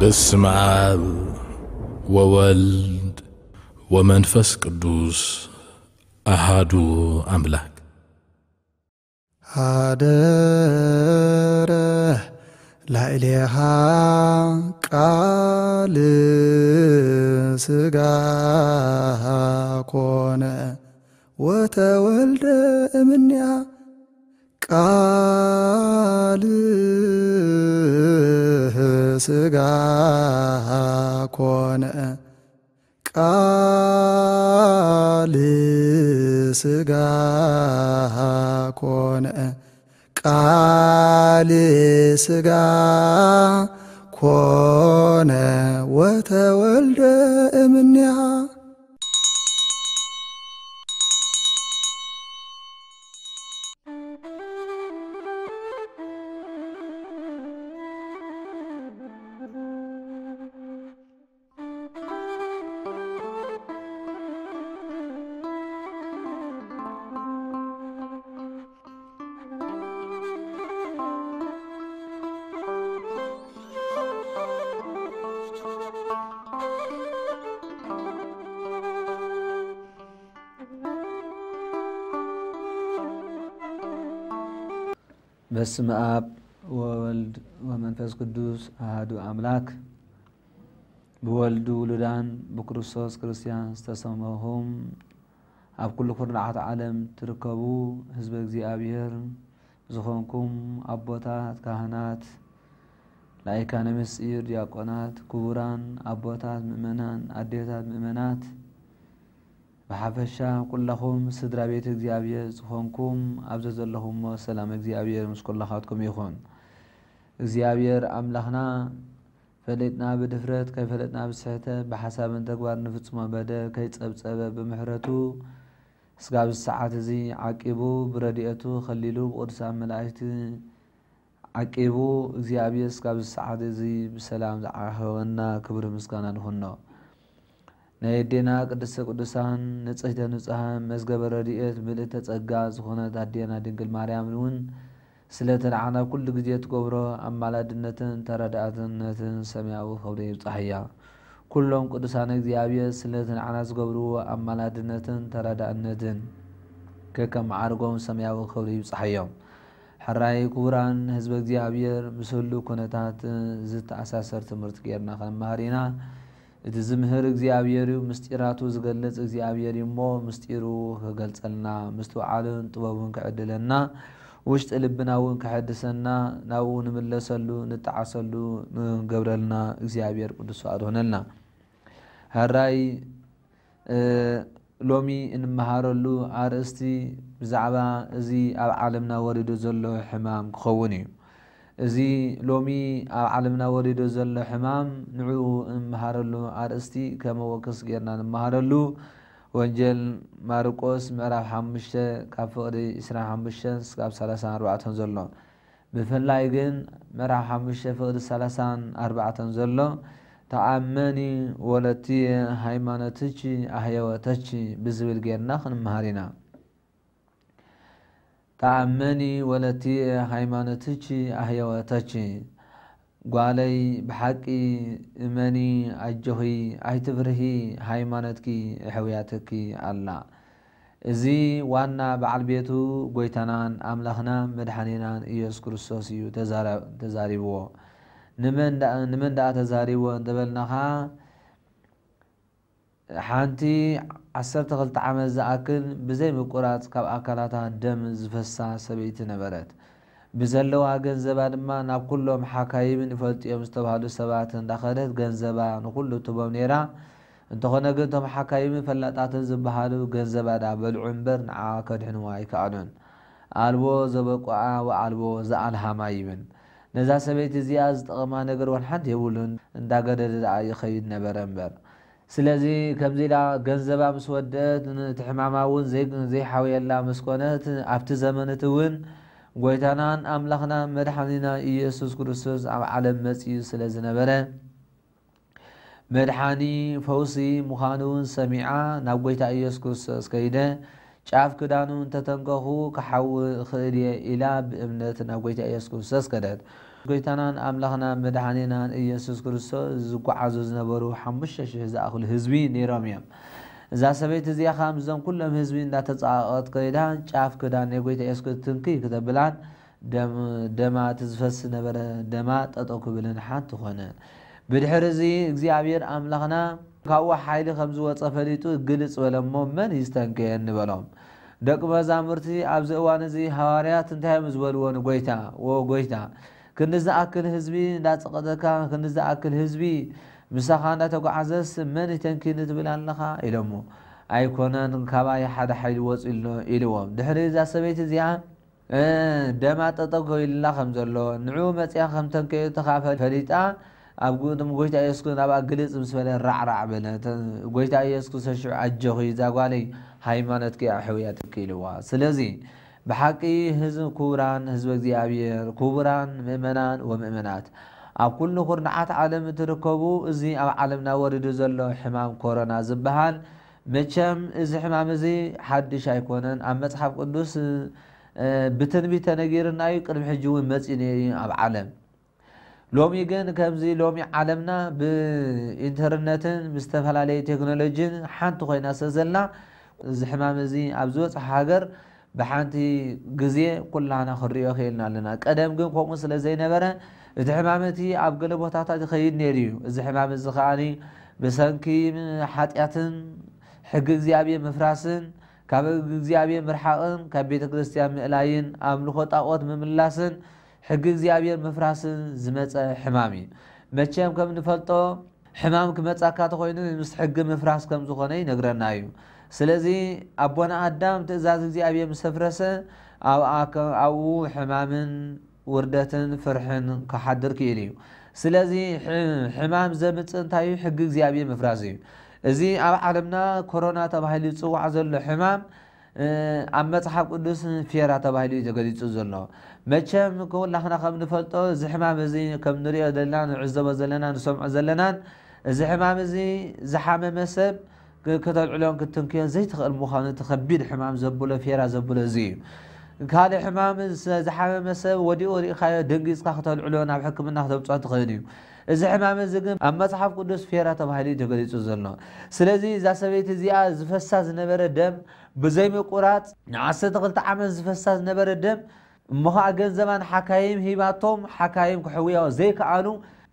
በስመ አብ ወወልድ ወመንፈስ ቅዱስ አሃዱ አምላክ። ሀደረ ላዕሌሃ ቃል ሥጋ ኮነ ወተወልደ እምኔሃ። ቃል ሥጋ ኮነ፣ ቃል ሥጋ ኮነ፣ ቃል ሥጋ ኮነ ወተወልደ እምኔሃ። በስመ አብ ወወልድ ወመንፈስ ቅዱስ አሐዱ አምላክ። ብወልድ ውሉዳን ብክርስቶስ ክርስቲያን ዝተሰመኹም ኣብ ኩሉ ኩርናዓት ዓለም ትርከቡ ህዝበ እግዚኣብሔር ዝኾንኩም ኣቦታት ካህናት፣ ላይካነ ምስጢር ዲያቆናት፣ ክቡራን ኣቦታት ምእመናን፣ ኣዴታት ምእመናት፣ ብሓፈሻ ኩላኹም ስድራ ቤት እግዚኣብሔር ዝኾንኩም ኣብ ዘዘለኹሞ ሰላም እግዚኣብሔር ምስ ኩላኻትኩም ይኹን። እግዚኣብሔር ኣምላኽና ፈሊጥና ብድፍረት፣ ከይፈለጥና ብስሕተት፣ ብሓሳብን ተግባር ንፍጽሞ በደል ከይጸብጸበ ብምሕረቱ እስካብ ሰዓት እዚ ዓቂቡ ብረድኤቱ ከሊሉ ብቅዱሳን መላእክቲ ዓቂቡ እግዚኣብሔር እስካብ ሰዓት እዚ ብሰላም ዝዓኸወና ክብሪ ምስጋና ንኹኖ። ናይ ኣዴና ቅድስተ ቅዱሳን ንጽሕተ ንጹሓን መዝገበ ረድኤት ምልእተ ጸጋ ዝኾነት ኣዴና ድንግል ማርያም እውን ስለቲ ንዓና ኩሉ ግዜ ትገብሮ ኣማላድነትን ተረዳእነትን ሰማያዊ ክብሪ ይብጻሕያ። ኩሎም ቅዱሳን እግዚኣብሔር ስለቲ ንዓና ዝገብርዎ ኣማላድነትን ተረዳእነትን ከከም ማዕርጎም ሰማያዊ ክብሪ ይብጻሕዮም። ሕራይ ክቡራን ህዝበ እግዚኣብሔር ምስ ህሉ ኩነታት ዝተኣሳሰር ትምህርቲ ጌርና ክንመሃር ኢና። እቲ ዝምህር እግዚኣብሔር እዩ፣ ምስጢራቱ ዝገልጽ እግዚኣብሔር እዩ እሞ ምስጢሩ ክገልጸልና ምስትውዓልን ጥበቡን ክዕድለና ውሽጢ ልብና እውን ክሐድሰና ናብኡ ንምለሰሉ ንጠዓሰሉ ንገብረልና እግዚኣብሔር ቅዱስ ፍቓዱ ሆነልና። ሕራይ እ፣ ሎሚ እንመሃረሉ ኣርእስቲ ብዛዕባ እዚ ኣብ ዓለምና ወሪዱ ዘሎ ሕማም ክኸውን እዩ። እዚ ሎሚ ኣብ ዓለምና ወሪዱ ዘሎ ሕማም ንዕኡ እንመሃረሉ ኣርእስቲ ከመወክስ ጌርና እንመሃረሉ ወንጌል ማርቆስ ምዕራፍ ሓሙሽተ ካብ ፍቕዲ ዕስራን ሓሙሽተን እስካብ ሰላሳን ኣርባዕተን ዘሎ። ብፍላይ ግን ምዕራፍ ሓሙሽተ ፍቕዲ ሰላሳን ኣርባዕተን ዘሎ ተኣመኒ ወለትየ ሃይማኖትች ኣህየወተች ብዝብል ጌርና ክንመሃር ኢና። ተኣመኒ ወለትየ ሃይማኖትች ኣህየወተች፣ ጓለይ ብሓቂ እመኒ ኣጆኺ ኣይትፍርሂ ሃይማኖትኪ ኣሕውያትኪ ኣላ። እዚ ዋና በዓል ቤቱ ጎይታናን ኣምላኽና መድሓኒናን ኢየሱስ ክርስቶስ እዩ ተዛራ-፣ ተዛሪብዎ። ንመን ደኣ፣ ንመን ደኣ ተዛሪብዎ እንተበልናኻ፣ ሓንቲ ዓሰርተ ክልተ ዓመት ዝኣክል ብዘይ ምቁራጽ ካብ ኣካላታ ደም ዝፈሳ ሰበይቲ ነበረት። ብዘለዋ ገንዘባ ድማ ናብ ኩሎም ሓካይምን ይፈልጥዮም ዝተባህሉ ሰባት እንዳኸደት ገንዘባ ንኹሉ ትቦም ነይራ። እንተኾነ ግን እቶም ሓካይምን ፈላጣትን ዝበሃሉ ገንዘባ ዳ በልዑ እምበር ንዓ ከድሕንዋ ኣይከኣሉን። ኣልቦ ዘበቁዓ ወኣልቦ ዘኣልሃማ ይብል። ነዛ ሰበይቲ እዚኣ ዝጠቐማ ነገር ወላ ሓንቲ የብሉን፣ እንዳገደደ ደኣ ይኸይድ ነበረ እምበር። ስለዚ ከምዚ ኢላ ገንዘባ ምስ ወደአት፣ ነቲ ሕማማ እውን ዘይ-፣ ዘይሓውየላ ምስ ኮነት፣ ኣብቲ ዘመን እቲ እውን ጎይታናን ኣምላኽና መድሓኒና ኢየሱስ ክርስቶስ ኣብ ዓለም መጺኡ ስለ ዝነበረ፣ መድሓኒ ፈውሲ ምዃኑ እውን ሰሚዓ ናብ ጎይታ ኢየሱስ ክርስቶስ ከይደ፣ ጫፍ ክዳኑ እንተተንከኹ ክሓዊ እኽእል እየ ኢላ ብእምነት ናብ ጎይታ ኢየሱስ ክርስቶስ ከደት። ጎይታናን ኣምላኽናን መድሓኒናን ኢየሱስ ክርስቶስ ዝጓዓዙ ዝነበሩ ሓሙሽተ ሽሕ ዝኣኽሉ ህዝቢ ነይሮም እዮም። እዛ ሰበይቲ እዚኣ ኸዓ ምስዞም ኩሎም ህዝቢ እንዳተጻቐቐት ከይዳ ጫፍ ክዳን ናይ ጎይታ ኢየሱስ ክትንኪ ክተብላን ደም-፣ ደማ እቲ ዝፈስ ዝነበረ ደማ ጠጠው ክብልን ሓንቲ ኾነ። ብድሕሪ እዚ እግዚኣብሔር ኣምላኽና ካብኡ ሓይሊ ከም ዝወጸ ፈሊጡ ግልጽ በለ እሞ፣ "መን እዩ ዝተንከየኒ?" በሎም። ደቂ መዛሙርቲ ኣብዚ እዋን እዚ ሃዋርያት እንታይ እዮም ዝበልዎ ንጎይታ? "ዎ ጎይታ፣ ክንዲ ዝኣክል ህዝቢ እንዳጸቐጠካ፣ ክንዲ ዝኣክል ህዝቢ ምሳኻ እንዳተጓዓዘስ መን ይተንኪኒ ትብል ኣለኻ?" ኢሎሞ። "ኣይኮነን፣ ካባይ ሓደ ሓይሊ ወጺኡ ኣሎ" ኢልዎም። ድሕሪ እዛ ሰበይቲ እዚኣ እ፣ ደማ ጠጠው ከይሉላ ከም ዘሎ፣ ንዕኡ መጺኣ ከም ተንከየቶ ከኣ ፈ-፣ ፈሊጣ፣ ኣብ ጉ-፣ እቶም ጎይታ የሱስ ናብኣ ግልጽ ምስ በለ፣ ራዕራዕ በለ። ተ-፣ ጎይታ የሱስ ክርስቶስ ሽዑ፣ "ኣጆኺ፣ እዛ ጓለይ፣ ሃይማኖትኪ ኣሕውያትኪ" ኢልዋ። ስለዚ፣ ብሓቂ ህዝቢ፣ ክቡራን ህዝቢ እግዚኣብሔር፣ ክቡራን ምእመናን ወምእመናት፣ ኣብ ኩሉ ኩርናዓት ዓለም እትርከቡ፣ እዚ ኣብ ዓለምና ወሪዱ ዘሎ ሕማም ኮሮና ዝበሃል፣ መቸም እዚ ሕማም እዚ ሓድሽ ኣይኮነን። ኣብ መጽሓፍ ቅዱስ፣ እ፣ ብትንቢት ተነጊርና እዩ፣ ቅድሚ ሕጂ እውን መጺኡ ነይሩ እዩ ኣብ ዓለም። ሎሚ ግን ከምዚ ሎሚ ዓለምና ብኢንተርነትን ብዝተፈላለየ ቴክኖሎጂን ሓንቲ ኮይና ስለ ዘላ፣ እዚ ሕማም እዚ ኣብ ዝበጽሖ ሃገር ብሓንቲ ግዜ ኩላና ክንሪኦ ክኢልና ኣለና። ቀደም ግን ከምኡ ስለ ዘይነበረ፣ እቲ ሕማም እቲ ኣብ ገለ ቦታታት ይኸይድ ነይሩ እዩ። እዚ ሕማም እዚ ከኣኒ ብሰንኪ ሓጢኣትን ሕጊ እግዚኣብሔር ምፍራስን ካብ ሕጊ እግዚኣብሔር ምርሓቕን ካብ ቤተ ክርስቲያን ምእላይን ኣምልኾ ጣዖት ምምላስን ሕጊ እግዚኣብሔር ምፍራስን ዝመጸ ሕማም እዩ። መቸም ከም ንፈልጦ ሕማም ክመጻካ ተኾይኑ ምስ ሕጊ ምፍራስ ከም ዝኾነ ይነግረና እዩ። ስለዚ ኣቦና ኣዳም ትእዛዝ እግዚኣብሔር ምስ ኣፍረሰ ኣብ ኣከ-፣ ኣብኡ ሕማምን ውርደትን ፍርሕን ክሓድር ክኢሉ እዩ። ስለዚ ሕ-፣ ሕማም ዘምጽእ እንታይ እዩ? ሕጊ እግዚኣብሔር ምፍራስ እዩ። እዚ ኣብ ዓለምና ኮሮና ተባሂሉ ዝጽዋዕ ዘሎ ሕማም፣ እ፣ ኣብ መጽሓፍ ቅዱስ ፌራ ተባሂሉ እዩ ተገሊጹ ዘሎ። መቸም ኩላኽና ከም ንፈልጦ እዚ ሕማም እዚ ከም ንሪኦ ዘለና፣ ንዕዘቦ ዘለና፣ ንሰምዖ ዘለናን እዚ ሕማም እዚ ዝሓመመ ሰብ ክ-፣ ከተልዕሎን ክትንክዮን ዘይትኽእል ምዃኑ እቲ ከቢድ ሕማም ዘብሎ ፌራ ዘብሎ እዚ እዩ። ካልእ ሕማም ዝ-፣ ዝሓመመ ሰብ ወዲቑ ርኢኻዮ ደንጊጽካ ከተልዕሎ ናብ ሕክምና ክተብጽሖ ትኽእል እዩ። እዚ ሕማም እዚ ግን ኣብ መጽሓፍ ቅዱስ ፌራ ተባሂሉ እዩ ተገሊጹ ዘሎ። ስለዚ እዛ ሰበይቲ እዚኣ ዝፈሳ ዝነበረ ደም ብዘይምቁራጽ ንዓሰርተ ክልተ ዓመት ዝፈሳ ዝነበረ ደም እሞ ኸዓ ገንዘባ ንሓካይም ሂባቶም፣ ሓካይም ክሕውያዎ ዘይከኣሉ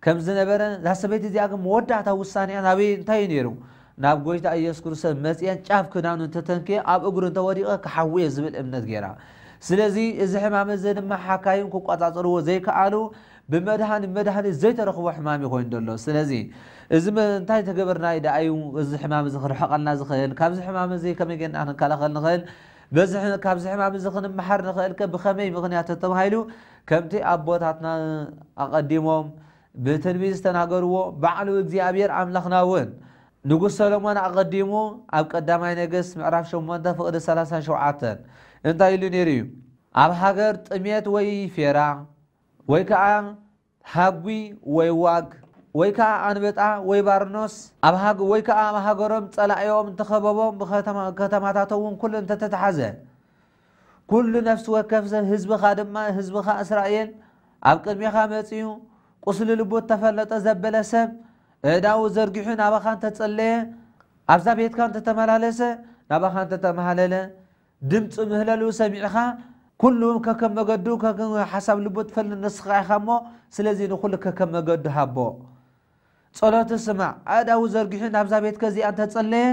ከም ዝነበረ፣ እዛ ሰበይቲ እዚኣ ግን መወዳእታ ውሳኔኣ ናበይ፣ እንታይ እዩ ነይሩ? ናብ ጎይታ ኢየሱስ ክርስቶስ መጺአን ጫፍ ክዳኑ እንተተንክየ፣ ኣብ እግሩ እንተወዲቐ ክሓውየ ዝብል እምነት ገይራ። ስለዚ እዚ ሕማም እዚ ድማ ሓካይም ክቆጻጸርዎ ዘይከኣሉ፣ ብመድሃኒ መድሃኒት ዘይተረኽቦ ሕማም እዩ ኮይኑ ዘሎ። ስለዚ እዚ መ-፣ እንታይ ተገበርና እዩ ደኣ እዩ እዚ ሕማም እዚ ክርሕቐልና ዝኽእል? ካብዚ ሕማም እዚ ከመይ ጌርና ክንከላኸል ንኽእል? በዚ ሕ-፣ ካብዚ ሕማም እዚ ክንመሓር ንኽእል ከ ብኸመይ ምኽንያት ተባሂሉ፣ ከምቲ ኣቦታትና ኣቐዲሞም ብትንቢት ዝተናገርዎ፣ ባዕሉ እግዚኣብሔር ኣምላኽና እውን ንጉስ ሰሎሞን ኣቐዲሙ ኣብ ቀዳማይ ነገስት ምዕራፍ ሸሞንተ ፍቕዲ ሰላሳን ሸውዓተን እንታይ ኢሉ ነይሩ እዩ? ኣብ ሃገር ጥሜት ወይ ፌራ ወይ ከዓ ሃጉ ወይ ዋግ ወይ ከዓ ኣንበጣ ወይ ባርኖስ ኣብ ሃግ-፣ ወይ ከዓ ኣብ ሃገሮም ጸላኢኦም እንተኸበቦም ብኸተማ-፣ ከተማታቶም እውን ኩሉ እንተተታሓዘ፣ ኩሉ ነፍሲ ወከፍ ሰብ ህዝብኻ ድማ ህዝብኻ እስራኤል ኣብ ቅድሜኻ መጺኡ ቁስሊ ልቡ እተፈለጠ ዘበለ ሰብ እዳዉ ዘርጊሑ ናባኻ እንተጸለየ ኣብዛ ቤትካ እንተተመላለሰ ናባኻ እንተተማሃለለ ድምፂ ምህለሉ ሰሚዕኻ ኩሉ ከከም መገዱ ከከም ሓሳብ ልቡ ትፈልጥ ንስኻ ኢኻ እሞ ስለዚ ንኹሉ ከከም መገዱ ሃቦ። ጸሎቱ ስማዕ፣ ኣእዳዉ ዘርጊሑ ናብዛ ቤትከ እዚኣ እንተጸለየ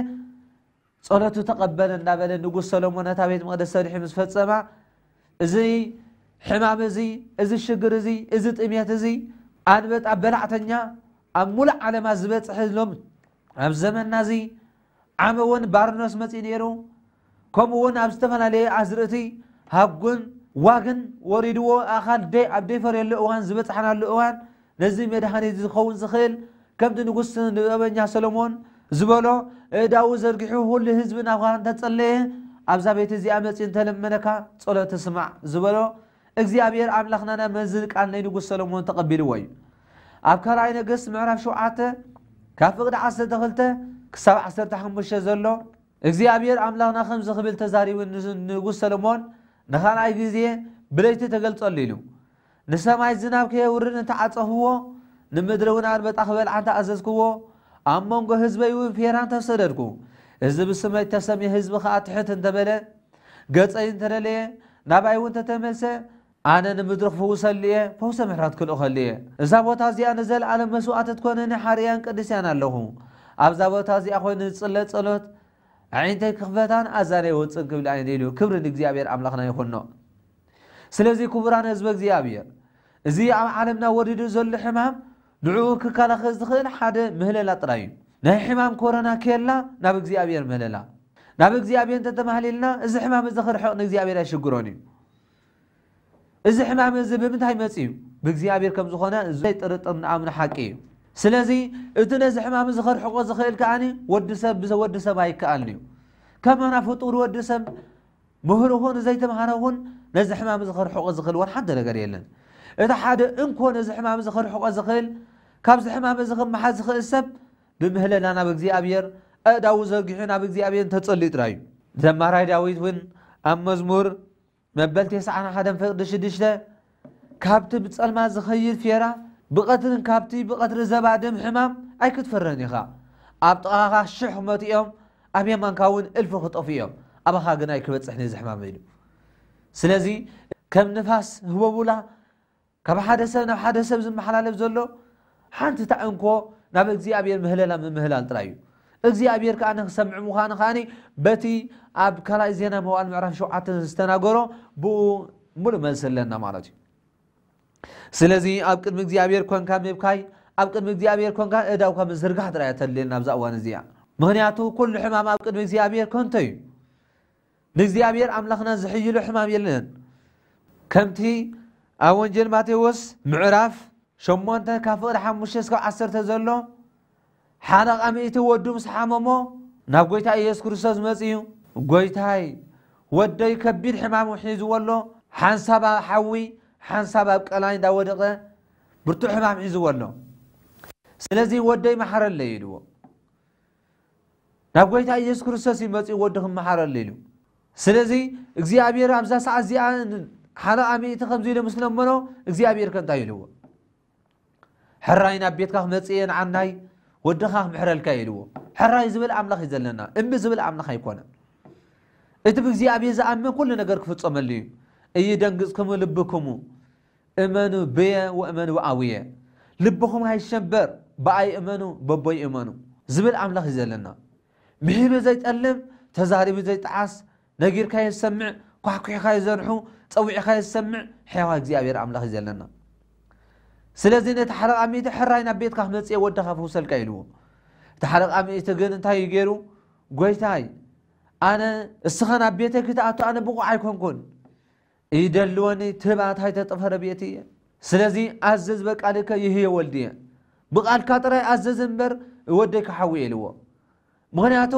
ጸሎቱ ተቐበል እናበለ ንጉስ ሰሎሞን ነታ ቤት መቕደስ ሰሪሑ ምስ ፈጸማ እዚ ሕማም እዚ፣ እዚ ሽግር እዚ፣ እዚ ጥሜት እዚ ኣንበጣ በላዕተኛ ኣብ ሙሉእ ዓለማ ዝበጽሐ ሎም ኣብ ዘመንና እዚ ዓመ እውን ባርኖስ መጺኡ ነይሩ። ከምኡ እውን ኣብ ዝተፈላለየ ኣዝርእቲ ሃጉን ዋግን ወሪድዎ ኣኻል ደይ ኣብ ደይፈርየሉ እዋን ዝበጽሓናሉ እዋን ነዚ መድሃኒት ዝኸውን ዝኽእል ከምቲ ንጉስ ንበበኛ ሰሎሞን ዝበሎ እዳዉ ዘርጊሑ ሁሉ ህዝቢ ናብኻ እንተጸለየ ኣብዛ ቤት እዚኣ መጺኡ እንተለመነካ ጸሎት ስማዕ ዝበሎ እግዚኣብሔር ኣምላኽና ናብ መዚ ቃል ናይ ንጉስ ሰሎሞን ተቐቢልዎ እዩ። ኣብ ካልኣይ ነገስት ምዕራፍ ሸውዓተ ካብ ፍቕዲ ዓሰርተ ክልተ ክሳብ ዓሰርተ ሓሙሽተ ዘሎ እግዚኣብሔር ኣምላኽና ከምዚ ክብል ተዛሪቡ ን-፣ ንጉስ ሰሎሞን ንኻልኣይ ግዜ ብለይቲ ተገልጸሉ ኢሉ። ንሰማይ ዝናብ ከየውርድ እንተዓጸኽዎ፣ ንምድሪ እውን ኣንበጣ ክበልዓ እንተኣዘዝክዎ፣ ኣብ መንጎ ህዝበይ እውን ፌራ እንተሰደድኩ፣ እዚ ብስመይ እተሰምየ ህዝቢ ኸኣ ትሕት እንተበለ፣ ገጸይ እንተደለየ፣ ናባይ እውን እንተተመልሰ፣ ኣነ ንምድሪ ክፍውሰሉ እየ፣ ፈውሰ ምሕረት ክልእኸሉ እየ። እዛ ቦታ እዚኣ ንዘለኣለም መስዋእቲ ትኮነኒ ሓርያን ቅድስያን ኣለኹ። ኣብዛ ቦታ እዚኣ ኮይኑ ዝጽለ ጸሎት ኣዒንተይ ክኽፈታን ኣዛነይ ወጽን ክብል ኣይን ኢሉ። ክብሪ ንእግዚኣብሔር ኣምላኽና ይኹኖ። ስለዚ ክቡራን ህዝበ እግዚኣብሔር፣ እዚ ኣብ ዓለምና ወሪዱ ዘሎ ሕማም ንዕኡ ክከላኸል ዝኽእል ሓደ ምህለላ ጥራይ እዩ። ናይ ሕማም ኮሮና ኬላ ናብ እግዚኣብሔር ምህለላ። ናብ እግዚኣብሔር እንተተማህሊልና እዚ ሕማም እዚ ክርሕቕ ንእግዚኣብሔር ኣይሽግሮን እዩ። እዚ ሕማም እዚ ብምንታይ መጺኡ? ብእግዚኣብሔር ከም ዝኾነ ዘይጥርጥር ንኣምኖ ሓቂ እዩ። ስለዚ እቲ ነዚ ሕማም እዚ ከርሕቆ ዝኽእል ከኣኒ ወዲ ሰብ ብዘ-፣ ወዲ ሰብ ኣይከኣልን እዩ። ከማና ፍጡር ወዲ ሰብ ምህሩ ኹን ዘይተምሃረ ኹን ነዚ ሕማም እዚ ከርሕቆ ዝኽእል ወላ ሓንቲ ነገር የለን። እቲ ሓደ እንኮ ነዚ ሕማም እዚ ከርሕቆ ዝኽእል፣ ካብዚ ሕማም እዚ ክመሓዝ ዝኽእል ሰብ ብምህለላ ናብ እግዚኣብሔር ኣእዳዉ ዘርጊሑ ናብ እግዚኣብሔር እንተጸልዩ ጥራይ እዩ። ዘማራይ ዳዊት እውን ኣብ መዝሙር መበል ተስዓን ሓደን ፍቕዲ ሽዱሽተ፣ ካብቲ ብጸልማት ዝኸይድ ፌራ፣ ብቐትርን ካብቲ ብቐትሪ ዘባድም ሕማም ኣይክትፈረን ኢኻ። ኣብ ጥቓኻ ሽሕ ክመቱ እዮም፣ ኣብ የማንካ እውን እልፊ ክጠፉ እዮም፣ ኣባኻ ግን ኣይክበጽሕን እዚ ሕማም ኢሉ። ስለዚ ከም ንፋስ ህቦቡላ ካብ ሓደ ሰብ ናብ ሓደ ሰብ ዝመሓላለፍ ዘሎ ሓንቲ ታዕንኮ ናብ እግዚኣብሔር ምህለላ ምምህላል ጥራይ እዩ። እግዚኣብሔር ከኣ ንክሰምዕ ምዃኑ ከኣ በቲ ኣብ ካልኣይ ዜና መዋዕል ምዕራፍ ሸውዓተ ዝተናገሮ ብኡ ሙሉእ መልሲ ኣለና ማለት እዩ። ስለዚ ኣብ ቅድሚ እግዚኣብሔር ኮንካ ምብካይ፣ ኣብ ቅድሚ እግዚኣብሔር ኮንካ እዳውካ ምዝርጋሕ ጥራይ እያ ተድልየና ኣብዛ እዋን እዚኣ። ምኽንያቱ ኩሉ ሕማም ኣብ ቅድሚ እግዚኣብሔር ከንቶ እዩ። ንእግዚኣብሔር ኣምላኽና ዝሕይሎ ሕማም የለን። ከምቲ ኣብ ወንጌል ማቴዎስ ምዕራፍ ሸሞንተ ካብ ፍቕዲ ሓሙሽተ እስካብ ዓሰርተ ዘሎ ሓለቓ ሚእቲ ወዱ ምስ ሓመሞ ናብ ጐይታ ኢየሱስ ክርስቶስ መጺኡ፣ "ጐይታይ፣ ወደይ ከቢድ ሕማም ሒዝዎ ኣሎ፣ ሓንሳብ ኣብ ሓዊ፣ ሓንሳብ ኣብ ቀላይ እንዳወደቐ ብርቱዕ ሕማም ሒዝዎ ኣሎ። ስለዚ ወደይ መሓረለይ" ኢልዎ። ናብ ጐይታ ኢየሱስ ክርስቶስ እዩ መጺኡ ወዲ ክመሓረሉ ኢሉ። ስለዚ እግዚኣብሔር ኣብዛ ሰዓት እዚኣ ሓለቓ ሚእቲ ከምዚ ኢሉ ምስ ለመኖ እግዚኣብሔር ከ እንታይ ኢልዎ? "ሕራይ ናብ ቤትካ ክመጽእ እየ ንዓናይ ወድኻ ክምሕረልካ" ኢልዎ። ሕራይ ዝብል ኣምላኽ እዩ ዘለና፣ እምቢ ዝብል ኣምላኽ ኣይኮነን። እቲ ብእግዚኣብሔር ዝኣምን ኩሉ ነገር ክፍጸመሉ እዩ። "እይደንግጽክሙ ልብክሙ፣ እመኑ ብየ ወእመኑ ብኣቡየ። ልብኹም ኣይሸበር፣ ብኣይ እመኑ፣ በቦይ እመኑ" ዝብል ኣምላኽ እዩ ዘለና። ምሂሩ ዘይጠልም፣ ተዛሪቡ ዘይጠዓስ፣ ነጊርካዮ ዝሰምዕ፣ ኳሕኲሕካዮ ዘንሑ፣ ጸዊዕካዮ ዝሰምዕ ሕያዋ እግዚኣብሔር ኣምላኽ እዩ ዘለና። ስለዚ ነቲ ሓለቓ ሚእቲ፣ "ሕራይ ናብ ቤትካ ክመጽእ እየ ወድኻ ክፍውሰልካ" ኢልዎ። እቲ ሓለቓ ሚእቲ ግን እንታይ እዩ ገይሩ? "ጐይታይ፣ ኣነ እስኻ ናብ ቤተይ ክትኣቱ ኣነ ብቑዕ ኣይኮንኩን። ይደልወኒ ትህባታይ ተጠፈረ ቤት እየ። ስለዚ ኣዝዝ በቃልከ ይህየ ወልድየ። ብቓልካ ጥራይ ኣዝዝ እምበር ወደይ ክሓዊ" ኢልዎ። ምኽንያቱ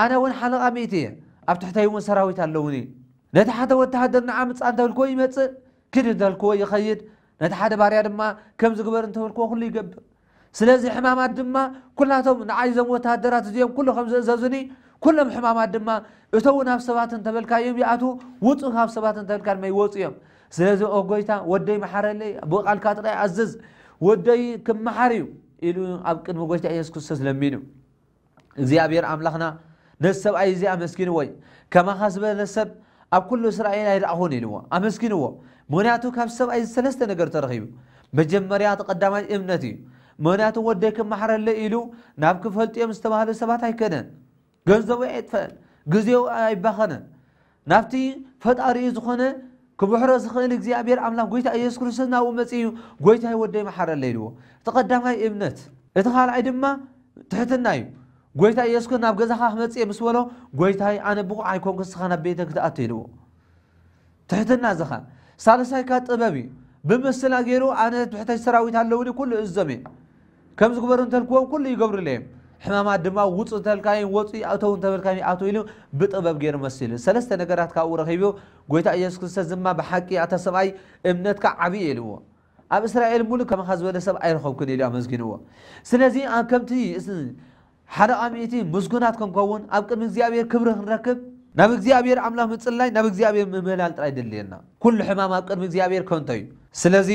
ኣነ እውን ሓለቓ ሚእቲ እየ፣ ኣብ ትሕተይ እውን ሰራዊት ኣለውኒ። ነቲ ሓደ ወተሃደር ንዓ ምጻእ እንተበልክዎ ይመጽእ፣ ኪድ እንተበልክዎ ይኸይድ፣ ነቲ ሓደ ባርያ ድማ ከምዚ ግበር እንተበልክዎ ኩሉ ይገብር። ስለዚ ሕማማት ድማ ኩላቶም ንዓይ እዞም ወተሃደራት እዚኦም ኩሉ ከም ዝእዘዙኒ፣ ኩሎም ሕማማት ድማ እተዉ ናብ ሰባት እንተበልካዮም ይኣትዉ፣ ውጹ ካብ ሰባት እንተበልካ ድማ ይወጹ እዮም። ስለዚ ኦ ጐይታ፣ ወደይ መሓረለይ፣ ብቓልካ ጥራይ ኣዝዝ፣ ወደይ ክመሓር እዩ ኢሉ ኣብ ቅድሚ ጐይታ ኢየሱስ ክርስቶስ ለሚኑ። እግዚኣብሔር ኣምላኽና ነዚ ሰብኣይ እዚ ኣመስግንዎ እዩ። "ከማኻ ዝበለ ሰብ ኣብ ኩሉ እስራኤል ኣይረኣኹን" ኢልዎ፣ ኣመስግንዎ። ምኽንያቱ ካብ ሰብኣይ እዚ ሰለስተ ነገር ተረኺቡ። መጀመርያ እቲ ቀዳማይ እምነት እዩ። ምኽንያቱ "ወደይ ክመሓረለይ" ኢሉ ናብ ክፈልጥዮም ዝተባህሉ ሰባት ኣይከደን። ገንዘቡ ኣይጥፈአን፣ ግዜኡ ኣይባኸነን። ናብቲ ፈጣሪኡ ዝኾነ ክምሕሮ ዝኽእል እግዚኣብሔር ኣምላኽ ጐይታ ኢየሱስ ክርስቶስ ናብኡ መጺኡ እዩ፣ "ጐይታይ ወደይ መሓረለይ" ኢልዎ። እቲ ቀዳማይ እምነት። እቲ ካልኣይ ድማ ትሕትና እዩ። "ጐይታ ኢየሱስ ክርስቶስ ናብ ገዛኻ ክመጽእ እየ" ምስ በሎ፣ "ጐይታይ ኣነ ብቑዕ ኣይኮንኩ ንስኻ ናብ ቤተ ክትኣቱ" ኢልዎ። ትሕትና ዝኻ። ሳልሳይ ከኣ ጥበብ እዩ። ብምስላ ገይሩ "ኣነ ትሕተይ ሰራዊት ኣለውኒ ኩሉ እዞም እየ። ከምዚ ግበሩ እንተልክዎም ኩሉ ይገብሩለይ እዮም። ሕማማት ድማ ውጹ እንተልካዮም ወጹ፣ ይኣተው እንተበልካዮም ይኣተው" ኢሉ ብጥበብ ገይሩ መሲሉ። ሰለስተ ነገራት ካብኡ ረኺቡ። ጐይታ ኢየሱስ ክርስቶስ ድማ "ብሓቂ ኣታ ሰብኣይ እምነትካ ዓብዪ" ኢልዎ። "ኣብ እስራኤል ሙሉእ ከማኻ ዝበለ ሰብ ኣይረኸብኩን" ኢሉ ኣመስጊንዎ። ስለዚ ኣብ ከምቲ እስ-፣ ሓለቓ ሚእቲ ምስጉናት ክንከውን፣ ኣብ ቅድሚ እግዚኣብሔር ክብሪ ክንረክብ፣ ናብ እግዚኣብሔር ኣምላኽ ምጽላይ፣ ናብ እግዚኣብሔር ምምህላል ጥራይ ደልየና። ኩሉ ሕማም ኣብ ቅድሚ እግዚኣብሔር ከንቶ እዩ። ስለዚ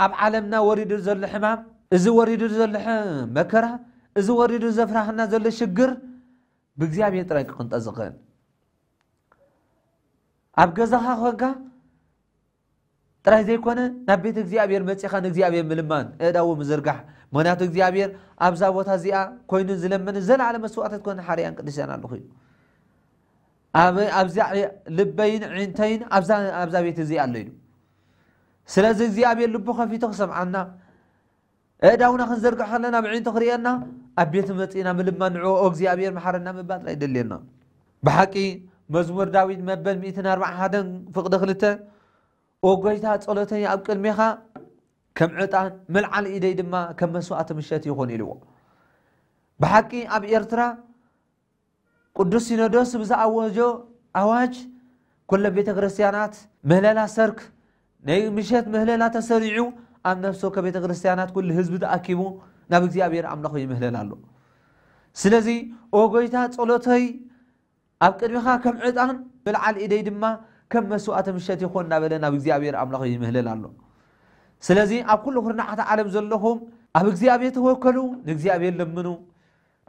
ኣብ ዓለምና ወሪዱ ዘሎ ሕማም፣ እዚ ወሪዱ ዘሎ ሕ-፣ መከራ፣ እዚ ወሪዱ ዘፍራህና ዘሎ ሽግር ብእግዚኣብሔር ጥራይ ክቕንጠ ዝኽእል። ኣብ ገዛኻ ኮንካ ጥራይ ዘይኮነ፣ ናብ ቤት እግዚኣብሔር መጺኻ ንእግዚኣብሔር ምልማን፣ እዳዉ ምዝርጋሕ። ምኽንያቱ እግዚኣብሔር ኣብዛ ቦታ እዚኣ ኮይኑ ዝለምን ዘላለ መስዋዕተት ኮነ ሓርያን ቅዱስያን ኣለኹ እዩ። ኣብ-፣ ኣብዛ ልበይን ዕንተይን ኣብዛ፣ ኣብዛ ቤት እዚኣ ኣሎ ኢሉ። ስለዚ እግዚኣብሔር ልቡ ከፊቱ ክሰምዓና፣ እዳውና ክንዘርግሕ ከለና፣ ብዕንቱ ክርእየና፣ ኣብ ቤት መጺእና ምልማን፣ ንዕኡ "ኦ እግዚኣብሔር መሓረና" ምባል ጥራይ ደልየና። ብሓቂ መዝሙር ዳዊት መበል ሚእትን ኣርባዓን ሓደን ፍቕዲ ክልተ፣ "ኦ ጎይታ፣ ጸሎተይ ኣብ ቅድሜኻ ከም ዕጣን፣ መልዓል ኢደይ ድማ ከም መስዋእቲ ምሸት ይኹን" ኢልዎ። ብሓቂ ኣብ ኤርትራ ቅዱስ ሲኖዶስ ብዝኣወጆ ኣዋጅ፣ ኩለን ቤተ ክርስቲያናት ምህለላ ሰርክ፣ ናይ ምሸት ምህለላ ተሰሪዑ፣ ኣብ ነፍሲ ወከፍ ቤተ ክርስቲያናት ኩሉ ህዝቢ ተኣኪቡ ናብ እግዚኣብሔር ኣምላኹ ይምህለል ኣሎ። ስለዚ፣ "ኦ ጎይታ፣ ጸሎተይ ኣብ ቅድሚኻ ከም ዕጣን፣ ምልዓል ኢደይ ድማ ከም መስዋእቲ ምሸት ይኹን" እናበለ ናብ እግዚኣብሔር ኣምላኹ ይምህለል ኣሎ። ስለዚ፣ ኣብ ኩሉ ኩርናዓት ዓለም ዘለኹም ኣብ እግዚኣብሔር ተወከሉ፣ ንእግዚኣብሔር ለምኑ፣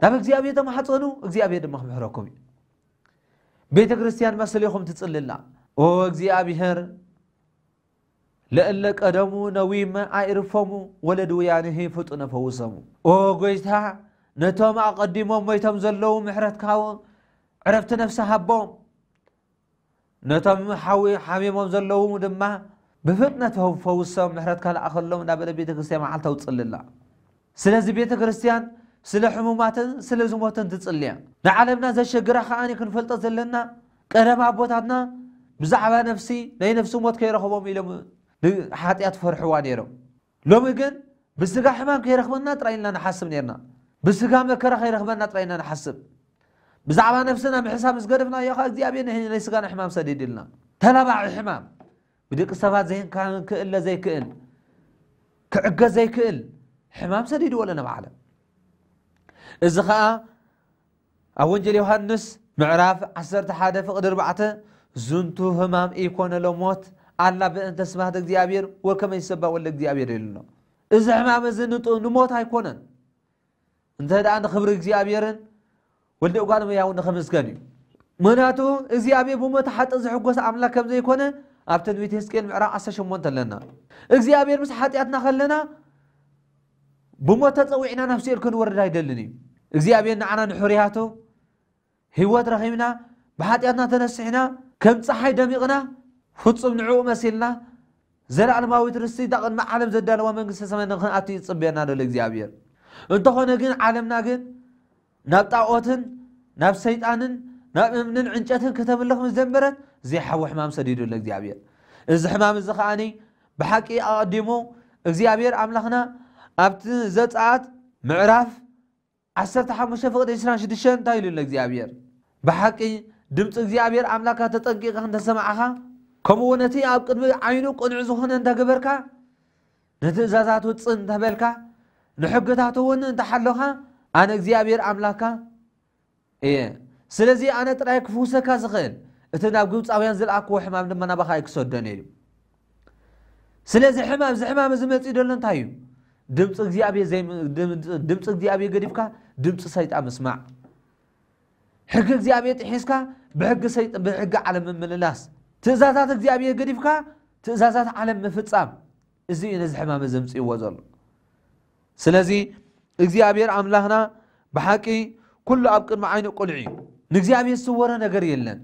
ናብ እግዚኣብሔር ተማሕጸኑ፣ እግዚኣብሔር ድማ ክምሕረኩም እዩ። ቤተ ክርስቲያን መስሊኹም ትጽልላ። "ኦ እግዚኣብሔር፣ ለእለ ቀደሙ ነዊመ ኣዕርፎሙ፣ ወለድውያንሂ ፍጡነ ፈውሶሙ።" ኦ ጎይታ፣ ነቶም ኣቐዲሞም ሞይቶም ዘለዉ ምሕረትካ ዕረፍቲ ነፍሲ ሃቦም። ነቶም ሓዊ-፣ ሓሚሞም ዘለዉ ድማ ብፍጥነት ፈው-፣ ፈውሶም፣ ምሕረትካ ለኣኸሎም እናበለ ቤተ ክርስቲያን መዓልታዊ ትጽሊ ኣላ። ስለዚ ቤተ ክርስቲያን ስለ ሕሙማትን ስለ ዝሞትን ትጽሊ እያ። ንዓለምና ዘሸግራ ከኣ ክንፈልጦ ዘለና፣ ቀደም ኣቦታትና ብዛዕባ ነፍሲ፣ ናይ ነፍሲ ሞት ከይረኽቦም ኢሎም ንሓጢኣት ፈርሕዋ ነይሮም። ሎሚ ግን ብስጋ ሕማም ከይረኽበና ጥራይ ኢልና ንሓስብ ነርና። ብስጋ መከራ ከይረኽበና ጥራይ ኢና ንሓስብ። ብዛዕባ ነፍስና ምሕሳብ ምስ ገደፍናዮ ኸኣ እግዚኣብሔር ናይ፣ ናይ ስጋና ሕማም ሰዲድልና። ተላባዒ ሕማም፣ ብደቂ ሰባት ዘይንካ-፣ ክእለ ዘይክእል፣ ክዕገዝ ዘይክእል ሕማም ሰዲድዎ ኣሎ ናብ ዓለም። እዚ ኸኣ ኣብ ወንጌል ዮሃንስ ምዕራፍ ዓሰርተ ሓደ ፍቕዲ ኣርባዕተ፣ "ዝንቱ ህማም ኢኮነ ለሞት፣ ኣላ በእንተ ስብሐት እግዚኣብሔር ወከመ ይሰባእ ወልደ እግዚኣብሔር" ኢሉ ኣሎ። እዚ ሕማም እዚ ንጡ-፣ ንሞት ኣይኮነን። እንተ ደኣ ንኽብሪ እግዚኣብሔርን ወልደ እጓለ እመሕያውን ንኸመስገን እዩ። ምኽንያቱ እግዚኣብሔር ብሞት ሓጥእ ዝሕጎስ ኣምላኽ ከም ዘይኮነ ኣብ ትንቢት ሕዝቅኤል ምዕራፍ ዓሰርተ ሸሞንተ ኣለና። እግዚኣብሔር ምስ ሓጢኣትና ከለና ብሞት ተጸዊዕና ናብ ሲኦል ክንወርድ ኣይደልን እዩ። እግዚኣብሔር ንዓና ንሕሩያቱ ህይወት ረኺብና፣ ብሓጢኣትና ተነሲሕና፣ ከም ጸሓይ ደሚቕና፣ ፍጹም ንዕኡ መሲልና፣ ዘለኣለማዊት ርስቲ እታ ቅድሚ ዓለም ዘዳለዋ መንግስተ ሰማይ ንኽንኣቱ እዩ ዝጽበየና ዘሎ እግዚኣብሔር። እንተኾነ ግን ዓለምና ግን ናብ ጣኦትን ናብ ሰይጣንን ናብ እምንን ዕንጨትን ከተምልኽ ምስ ጀመረት፣ ዘይሓዊ ሕማም ሰዲዱ ኣሎ እግዚኣብሔር። እዚ ሕማም እዚ ከኣኒ ብሓቂ ኣቐዲሙ እግዚኣብሔር ኣምላኽና ኣብቲ ዘጸኣት ምዕራፍ ዓሰርተ ሓሙሽተ ፍቕዲ ዕስራን ሽዱሽተን እንታይ ኢሉ ኣሎ እግዚኣብሔር? "ብሓቂ ድምፂ እግዚኣብሔር ኣምላካ ተጠንቂቕካ እንተሰማዕኻ፣ ከምኡ እውን እቲ ኣብ ቅድሚ ዓይኑ ቅኑዕ ዝኾነ እንተገበርካ፣ ንትእዛዛቱ ጽን እንተበልካ፣ ንሕግታቱ እውን እንተሓሎኻ፣ ኣነ እግዚኣብሔር ኣምላካ እየ። ስለዚ ኣነ ጥራይ ክፍውሰካ ዝኽእል፣ እቲ ናብ ግብፃውያን ዝለኣክዎ ሕማም ድማ ናባኻ ኣይክሰዶን እየ" ኢሉ። ስለዚ ሕማም፣ እዚ ሕማም እዚ መፂኡ ዘሎ እንታይ እዩ? ድምፂ እግዚኣብሔር ዘይም-፣ ድም-፣ ድምፂ እግዚኣብሔር ገዲፍካ ድምፂ ሰይጣን ምስማዕ። ሕጊ እግዚኣብሔር ጥሒስካ ብሕጊ ሰይጥ-፣ ብሕጊ ዓለም ምምልላስ። ትእዛዛት እግዚኣብሔር ገዲፍካ ትእዛዛት ዓለም ምፍጻም። እዚ እዩ ነዚ ሕማም እዚ ኣምፅእዎ ዘሎ። ስለዚ እግዚኣብሔር ኣምላኽና ብሓቂ ኩሉ ኣብ ቅድሚ ዓይኑ ቅኑዕ እዩ። ንእግዚኣብሔር ዝስወሮ ነገር የለን።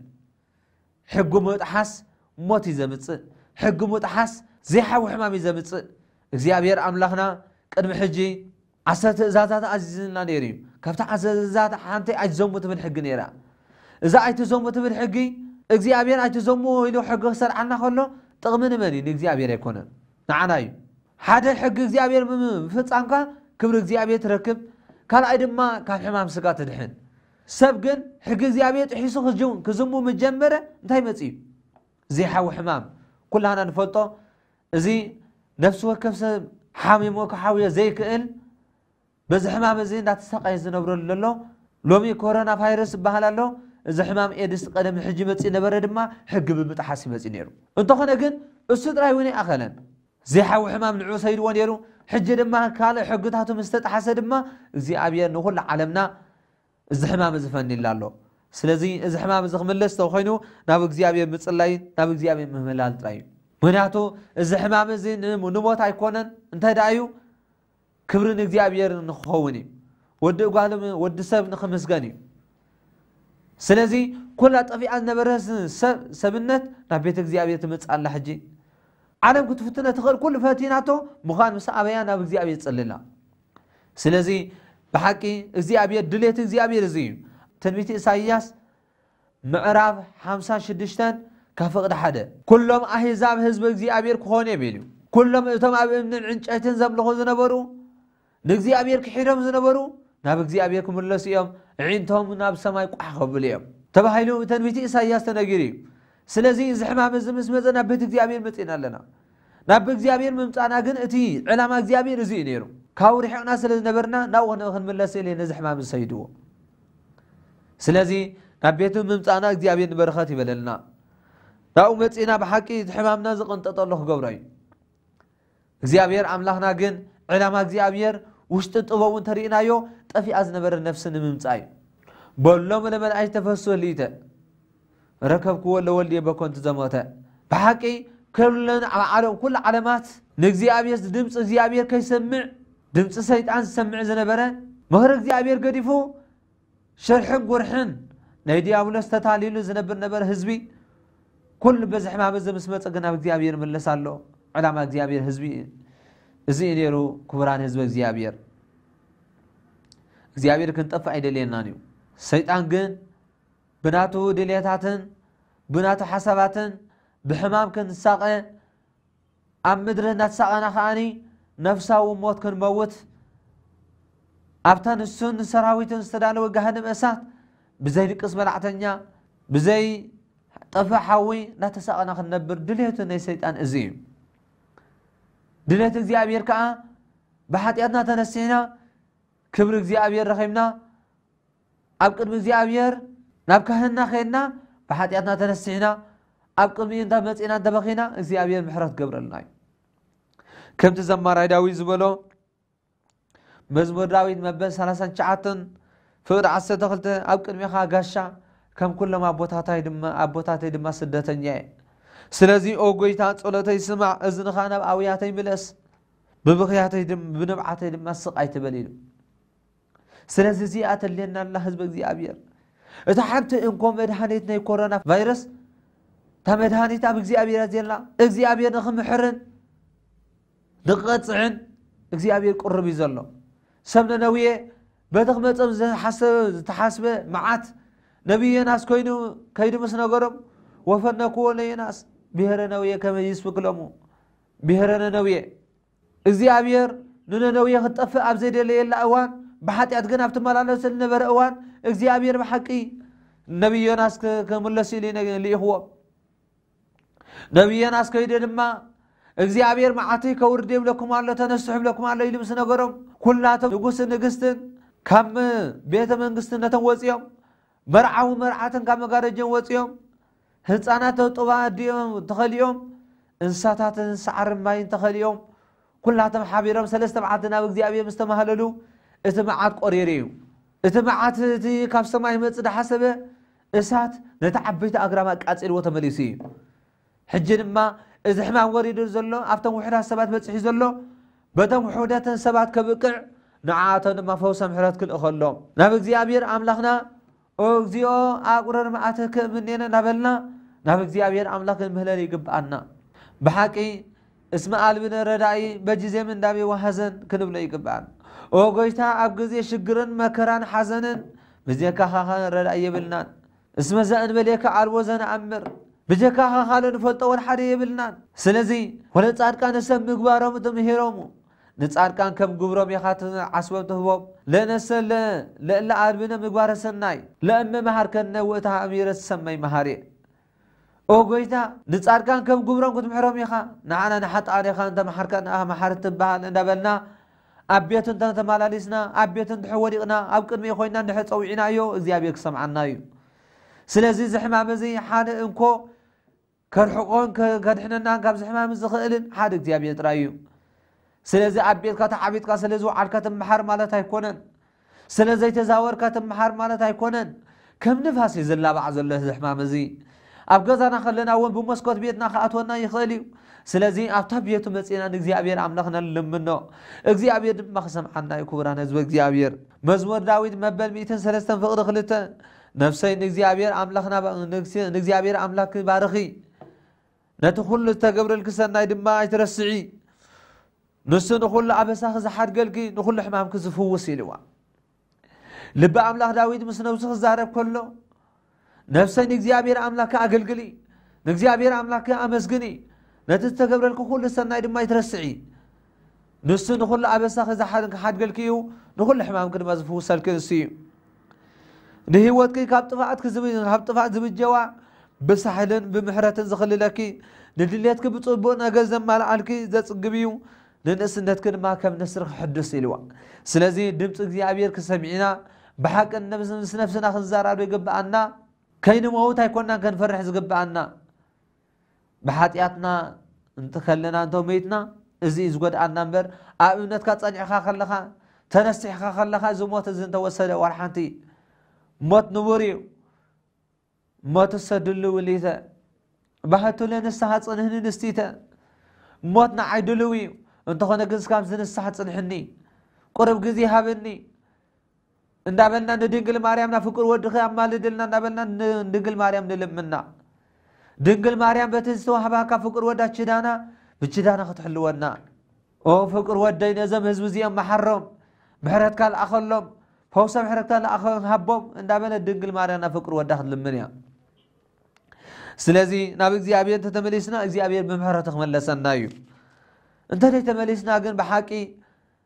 ሕጊ ምጥሓስ ሞት እዩ ዘምጽእ። ሕጊ ምጥሓስ ዘይሓዊ ሕማም እዩ ዘምጽእ። እግዚኣብሔር ኣምላኽና ቅድሚ ሕጂ ዓሰርተ ትእዛዛት ኣዚዝና ነይሩ እዩ። ካብቲ ዓሰርተ ትእዛዛት ሓንቲ ኣይትዘሙ ትብል ሕጊ ነይራ። እዛ ኣይትዘሙ ትብል ሕጊ እግዚኣብሔር ኣይትዘሙ ኢሉ ሕጊ ክሰርዓልና ከሎ ጥቕሚ ንመን እዩ? ንእግዚኣብሔር ኣይኮነን፣ ንዓና እዩ። ሓደ ሕጊ እግዚኣብሔር ብምፍጻምካ ክብሪ እግዚኣብሔር ትረክብ፣ ካልኣይ ድማ ካብ ሕማም ስጋ ትድሕን። ሰብ ግን ሕጊ እግዚኣብሔር ጥሒሱ ክጅ-፣ ክዝሙ ምስ ጀመረ እንታይ መጺኡ? ዘይሓዊ ሕማም። ኩላህና ንፈልጦ፣ እዚ ነፍሲ ወከፍ ሰብ ሓሚሙ ክሓውዮ ዘይክእል፣ በዚ ሕማም እዚ እንዳተሳቐየ ዝነብረሉ ዘሎ፣ ሎሚ ኮሮና ቫይረስ ዝበሃል ኣሎ። እዚ ሕማም ኤድስ ቀደም ሕጂ መጺእ ነበረ ድማ ሕጊ ብምጥሓስ ይመጺእ ነይሩ። እንተኾነ ግን እሱ ጥራይ እውን ኣይኣኸለን። ዘይሓዊ ሕማም ንዑ ሰይድዎ ነይሩ። ሕጂ ድማ ካልእ ሕግታቱ ምስ ተጣሓሰ ድማ እግዚኣብሔር ንኹሉ ዓለምና እዚ ሕማም እዚ ፈኒላ ኣሎ። ስለዚ እዚ ሕማም እዚ ክምለስ ተኾይኑ ናብ እግዚኣብሔር ምጽላይ፣ ናብ እግዚኣብሔር ምህላል ጥራይ እዩ። ምክንያቱ እዚ ሕማም እዚ ን- ንሞት ኣይኮነን። እንታይ ደኣ እዩ? ክብሪ ንእግዚኣብሔር ንክኸውን እዩ። ወዲ እጓል ወዲ ሰብ ንክምስገን እዩ። ስለዚ ኩላ ጠፊኣ ዝነበረ ሰብ- ሰብነት ናብ ቤት እግዚኣብሔር ትመጽእ ኣላ። ሕጂ ዓለም ክትፍትነ ትኽእል ኩሉ ፈቲናቶ ምዃን ምስ ኣበያ ናብ እግዚኣብሔር ጽልላ። ስለዚ ብሓቂ እግዚኣብሔር ድሌት እግዚኣብሔር እዚ እዩ። ትንቢት ኢሳይያስ ምዕራፍ ሓምሳ ሽዱሽተ ካብ ፍቕዲ ሓደ፣ ኩሎም ኣህዛብ ህዝቢ እግዚኣብሔር ክኾኑ እዮም ኢሉ። ኩሎም እቶም ኣብ እምንን ዕንጨይትን ዘምልኹ ዝነበሩ ንእግዚኣብሔር ክሒዶም ዝነበሩ ናብ እግዚኣብሔር ክምለሱ እዮም። ኣዒንቶም ናብ ሰማይ ቋሕ ከብሉ እዮም ተባሂሉ ብትንቢት ኢሳይያስ ተነጊሩ እዩ። ስለዚ እዚ ሕማም እዚ ምስ መፀ ናብ ቤት እግዚኣብሔር መፂእና ኣለና። ናብ እግዚኣብሔር ምምፃእና ግን እቲ ዕላማ እግዚኣብሔር እዚ እዩ ነይሩ። ካብኡ ርሒቕና ስለ ዝነበርና ናብኡ ክንምለስ ኢለ ነዚ ሕማም ዝሰይድዎ። ስለዚ ናብ ቤቱ ምምፃእና እግዚኣብሔር ንበረኸት ይበለልና። ናብኡ መፂእና ብሓቂ እቲ ሕማምና ዝቕንጠጠሉ ክገብሮ እዩ። እግዚኣብሔር ኣምላኽና ግን ዕላማ እግዚኣብሔር ውሽጢ ጥበቡ እንተርኢናዮ ጠፊኣ ዝነበረ ነፍሲ ንምምፃእ እዩ። በሎሙ ለመልኣይት ተፈሱ ህሊተ ረከብክዎ ለወልድ የበኮንት ዘሞተ። ብሓቂ ከብለን ዓለም ኩሉ ዓለማት ንእግዚኣብሔር ድምፂ እግዚኣብሔር ከይሰምዕ ድምፂ ሰይጣን ዝሰምዕ ዝነበረ ምኽሪ እግዚኣብሔር ገዲፉ ሽርሕን ጉርሕን ናይ ዲያብሎስ ተታሊሉ ዝነብር ነበረ ህዝቢ። ኩሉ በዚ ሕማም እዚ ምስ መፀ ግን ናብ እግዚኣብሔር ይምለስ ኣሎ። ዕላማ እግዚኣብሔር ህዝቢ እዚ እዩ ነይሩ። ክቡራን ህዝቢ እግዚኣብሔር፣ እግዚኣብሔር ክንጠፍእ ኣይደልየናን እዩ። ሰይጣን ግን ብናቱ ድልየታትን ብናቱ ሓሳባትን ብሕማም ክንሳቐ ኣብ ምድሪ እናተሳቐና ከዓኒ ነፍሳዊ ሞት ክንመውት ኣብታ ንሱን ንሰራዊቱን ዝተዳለወ ገሃነም እሳት ብዘይ ድቅስ በላዕተኛ ብዘይ ጠፍእ ሓዊ እናተሳቐና ክንነብር ድልየቱ ናይ ሰይጣን እዚ እዩ። ድልየት እግዚኣብሔር ከዓ ብሓጢኣትና ተነሲሕና ክብሪ እግዚኣብሔር ረኺብና ኣብ ቅድሚ እግዚኣብሔር ናብ ካህንና ከይድና ብሓጢኣትና ተነሲሕና ኣብ ቅድሚ እንተ መፂእና እንተበኺና እግዚኣብሔር ምሕረት ገብረልና እዩ። ከምቲ ዘማራይ ዳዊት ዝበሎ መዝሙር ዳዊት መበል ሰላሳን ትሽዓተን ፍቕዲ ዓሰርተ ክልተ ኣብ ቅድሜኻ ጋሻ ከም ኩሎም ኣቦታታይ ድማ ኣቦታተይ ድማ ስደተኛ እየ። ስለዚ ኦ ጎይታ ጸሎተይ ስማዕ፣ እዝንኻ ናብ ኣውያተይ ምለስ፣ ብብኽያተይ ድም- ብንብዓተይ ድማ ስቕ ኣይትበል ኢሉ። ስለዚ እዚኣ ተድልየና ኣላ ህዝቢ እግዚኣብሔር። እታ ሓንቲ እንኮ መድሃኒት ናይ ኮሮና ቫይረስ እታ መድሃኒት ኣብ እግዚኣብሔር እያ ዘላ። እግዚኣብሔር ንኽምሕርን ንኽቐፅዕን እግዚኣብሔር ቅሩብ እዩ ዘሎ። ሰብ ነነውየ በቲ ክመፀም ዝሓሰበ ዝተሓስበ መዓት ነቢይ ዮናስ ኮይኑ ከይዱ ምስ ነገሮም ወፈነክዎ ለዮናስ ብሔረ ነውየ ከመ ይስፍክ ሎሙ ብሔረ ነነውየ እግዚኣብሔር ንነነውየ ክትጠፍእ ኣብ ዘይደለየላ እዋን ብሓጢኣት ግን ኣብ ትመላለስ ዝነበረ እዋን እግዚኣብሔር ብሓቂ ነቢይ ዮናስ ክምለስ ኢሉ ልኢኽዎ። ነቢይ ዮናስ ከይደ ድማ እግዚኣብሔር መዓተይ ከውርድ ይብለኩም ኣሎ ተነስሑ ይብለኩም ኣሎ ኢሉ ምስ ነገሮም ኩላቶም ንጉስን ንግስትን ካብ ቤተ መንግስቲ ነቶም ወፂኦም መርዓዊ መርዓትን ካብ መጋረጀን ወፂኦም ህፃናት ጡባ ኣዲኦም ተኸሊኦም እንስሳታትን ሳዕርን ማይን ተኸሊኦም ኩላቶም ሓቢሮም ሰለስተ መዓልቲ ናብ እግዚኣብሔር ምስ ተማህለሉ እቲ መዓት ቆሪሩ እዩ። እቲ መዓት እቲ ካብ ሰማይ መፅ ዝሓሰበ እሳት ነቲ ዓበይቲ ኣግራብ ኣቃፂልዎ ተመሊሱ እዩ። ሕጂ ድማ እዚ ሕማም ወሪዱ ዘሎ ኣብቶም ውሑዳት ሰባት በፂሑ ዘሎ በቶም ውሑዳትን ሰባት ከብቅዕ ንዓኣቶም ድማ ፈውሰ ምሕረት ክልእኸሎም ናብ እግዚኣብሔር ኣምላኽና ኦ እግዚኣብሔር ኣቁረር መዓተከ እምኔነ እናበልና ናብ እግዚኣብሔር ኣምላኽ ክንምህለል ይግብኣና። ብሓቂ እስመ አልብነ ረዳኢ በጊዜ ምንዳቤ ወሐዘን ክንብሎ ይግብኣና። ኦ ጎይታ ኣብ ግዜ ሽግርን መከራን ሓዘንን ብጀካኻ ረዳኢ የብልናን። እስመ ዘእንበሌከ አልቦ ዘነአምር ብጀካኻ ካልእ ንፈልጦ ወላ ሓደ የብልናን። ስለዚ ወለጻድቃን ሰብ ምግባሮም ትምህሮሙ ንጻድቃን ከም ግብሮም ኢኻ ትዓስቦም ትህቦም። ለነሰ ለእለ አልብነ ምግባረ ሰናይ ለእመ መሃርከነ ውእታ አሚረ ትሰመይ መሃሬ። ኦ ጎይታ ንጻድቃን ከም ግብሮም ክትምሕሮም ኢኻ። ንዓና ንሓጥኣን ኢኻ እንተ መሓርከና መሓር ትበሃል እንዳበልና ኣብ ቤቱ እንተ ተመላሊስና ኣብ ቤቱ እንድሕር ወዲቕና ኣብ ቅድሚ ኮይና እንድሕር ጸዊዕናዮ እግዚኣብሔር ክሰምዓና እዩ። ስለዚ እዚ ሕማም እዚ ሓደ እንኮ ከርሕቆን ከ-፣ ከድሕነናን ካብዚ ሕማም ዝኽእልን ሓደ እግዚኣብሔር ጥራይ እዩ። ስለዚ ኣብ ቤትካ ተዓቢጥካ ስለ ዝወዓልካ ትምሓር ማለት ኣይኮነን። ስለ ዘይተዛወርካ ትምሓር ማለት ኣይኮነን። ከም ንፋስ እዩ ዝላባዕ ዘሎ እዚ ሕማም እዚ። ኣብ ገዛና ከለና እውን ብመስኮት ቤትና ክኣትወና ይኽእል እዩ። ስለዚ ኣብታ ቤቱ መጺና ንእግዚኣብሔር ኣምላኽና ንልምኖ። እግዚኣብሔር ድማ ክሰምዓና እዩ። ክቡራን ህዝቢ እግዚኣብሔር። መዝሙር ዳዊት መበል ሚእትን ሰለስተን ፍቕዲ ክልተ፣ ነፍሰይ ንእግዚኣብሔር ኣምላኽና ባ-፣ ንእግዚ-፣ ንእግዚኣብሔር ኣምላኽኪ ባርኺ። ነቲ ኩሉ ዝተገብረልኪ ሰናይ ድማ ኣይትረስዒ። ንሱ ንኹሉ ኣበሳኺ ዝሓድገልኪ፣ ንኹሉ ሕማምኪ ዝፍውስ ኢልዋ። ልቢ ኣምላኽ ዳዊት ምስ ነብሱ ክዛረብ ከሎ፣ ነፍሰይ ንእግዚኣብሔር ኣምላኽኪ ኣገልግሊ፣ ንእግዚኣብሔር ኣምላኽኪ ኣመስግኒ፣ ነቲ ዝተገብረልኪ ኩሉ ሰናይ ድማ ኣይትረስዒ። ንሱ ንኹሉ ኣበሳኺ ዝሓ-፣ ክሓድገልኪ እዩ፣ ንኹሉ ሕማምኪ ድማ ዝፍውሰልኪ ንሱ እዩ። ንህይወትኪ ካብ ጥፍኣት ክዝብ-፣ ካብ ጥፍኣት ዝብጀዋ፣ ብሳሕልን ብምሕረትን ዝኽልለኪ፣ ንድሌትኪ ብጽቡቕ ነገር ዘማልኣልኪ ዘጽግብ እዩ፣ ንንእስነትኪ ድማ ከም ንስሪ ክሕድስ ኢልዋ። ስለዚ ድምፂ እግዚኣብሔር ክሰሚዕና፣ ብሓቂ ነብስ-፣ ምስ ነፍስና ክንዘራረብ ይግብኣና። ከይንመውት ኣይኮናን ከንፈርሕ ዝግብኣና። ብሓጢኣትና እንተከለና እንተ መይትና፣ እዚ እዩ ዝጎድኣና እምበር፣ ኣብ እምነትካ ጸኒዕካ ከለኻ፣ ተነሲሕካ ከለኻ፣ እዚ ሞት እዚ እንተወሰደ ዋላ ሓንቲ ሞት ንቡር እዩ። ሞትሰ ድልው ሊተ፣ ባህቱ ለንስሓ ጽንህኒ ንስቲተ። ሞት ንዓይ ድልው እዩ። እንተኾነ ግን እስካብ ዝንስሓ ጽንሕኒ፣ ቁሩብ ግዜ ሃበኒ እንዳበልና ንድንግል ማርያም ናብ ፍቅር ወድኺ ኣማልድልና እንዳበልና ንድንግል ማርያም ንልምና። ድንግል ማርያም በቲ ዝተዋህባካ ፍቅር ወዳ ችዳና ብችዳና ክትሕልወና። ኦ ፍቅር ወደይ ነዞም ህዝቢ እዚኦም መሓሮም፣ ምሕረትካ ልኣኸሎም፣ ፈውሰ ምሕረትካ ልኣኸ-፣ ሃቦም እንዳበለ ድንግል ማርያም ናብ ፍቅር ወዳ ክትልምን እያ። ስለዚ ናብ እግዚኣብሔር እንተተመሊስና እግዚኣብሔር ብምሕረቱ ክመለሰና እዩ። እንተዘይተመሊስና ግን ብሓቂ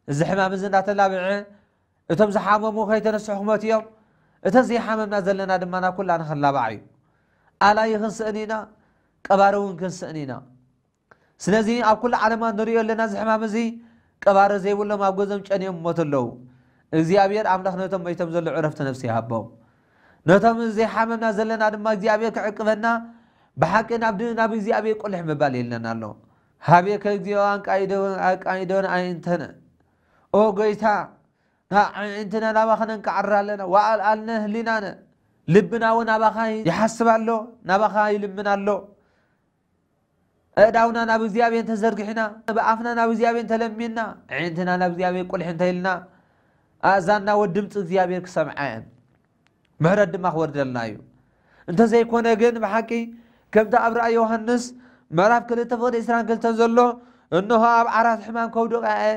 እዚ ሕማም እዚ እንዳተላብዐ እቶም ዝሓመሙ ከይተነስሑ ክመቱ እዮም። እተን ዘይሓመምና ዘለና ድማ ናብ ኩላና ክላባዕ እዩ። ኣላይ ክንስእን ኢና፣ ቀባሪ እውን ክንስእን ኢና። ስለዚ ኣብ ኩሉ ዓለማ ንሪኦ ኣለና፣ እዚ ሕማም እዚ ቀባሪ ዘይብሎም ኣብ ገዞም ጨንዮም ይሞቱ ኣለዉ። እግዚኣብሔር ኣምላኽ ነቶም መይቶም ዘለዉ ዕረፍቲ ነፍሲ ይሃቦም። ነቶም ዘይሓመምና ዘለና ድማ እግዚኣብሔር ክዕቅበና፣ ብሓቂ ናብ ድ-፣ ናብ እግዚኣብሔር ቁልሕ ምባል የለን ኣሎ። ሃቤከ እግዚኣብሔር ኣንቃይዶ-፣ ኣንቃይዶን ኣይንተነ። ኦ ጎይታ፣ ና-፣ ኣዒንትና ናባኻ ነንቃዕር ኣለና፣ ወኣልኣልነ ህሊናነ። ልብና እውን ናባኻ ይሓስብ ኣሎ፣ ናባኻ ይልምን ኣሎ። ኣእዳውና ናብ እግዚኣብሔር እንተዘርጊሕና፣ ብኣፍና ናብ እግዚኣብሔር እንተለሚንና፣ ኣዒንትና ናብ እግዚኣብሔር ቁልሕ እንተኢልና፣ ኣእዛንና ወዲ ድምፂ እግዚኣብሔር ክሰምዓ እየን። ምሕረት ድማ ክወርደልና እዩ። እንተዘይኮነ ግን ብሓቂ ከምቲ ኣብ ራእይ ዮሃንስ ምዕራፍ ክልተ ፍቕዲ ዕስራን ክልተን ዘሎ፣ እንሆ ኣብ ዓራት ሕማም ከውድቕ እየ፣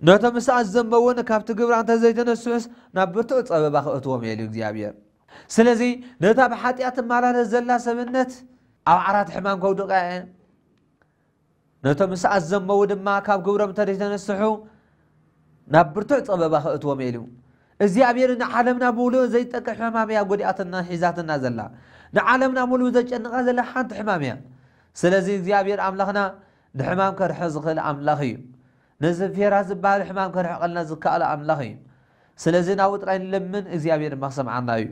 ነቶም ምስኣት ዘመውን ካብቲ ግብራ እንተዘይተነስሑስ ናብ ብርቱዕ ጸበባ ክእትዎም እየ ኢሉ እግዚኣብሔር። ስለዚ ነታ ብሓጢኣት ትመላለስ ዘላ ሰብነት ኣብ ዓራት ሕማም ከውድቓ እየ። ነቶም ምስኣት ዘመው ድማ ካብ ግብሮም እንተዘይተነስሑ ናብ ብርቱዕ ጸበባ ክእትዎም እየ ኢሉ። እግዚኣብሔር ንዓለምና ብምሉእ ዘይጠቅም ሕማም እያ ጎዲኣትና ሒዛትና ዘላ። ንዓለምና ምሉእ ዘጨንቓ ዘላ ሓንቲ ሕማም እያ። ስለዚ እግዚኣብሔር ኣምላኽና ንሕማም ከርሕቕ ዝኽእል ኣምላኽ እዩ። ነዚ ፌራ ዝበሃል ሕማም ከርሕቐልና ዝከኣለ ኣምላኽ እዩ። ስለዚ ናብኡ ጥራይ ንለምን፣ እግዚኣብሔር ድማ ክሰምዓና እዩ።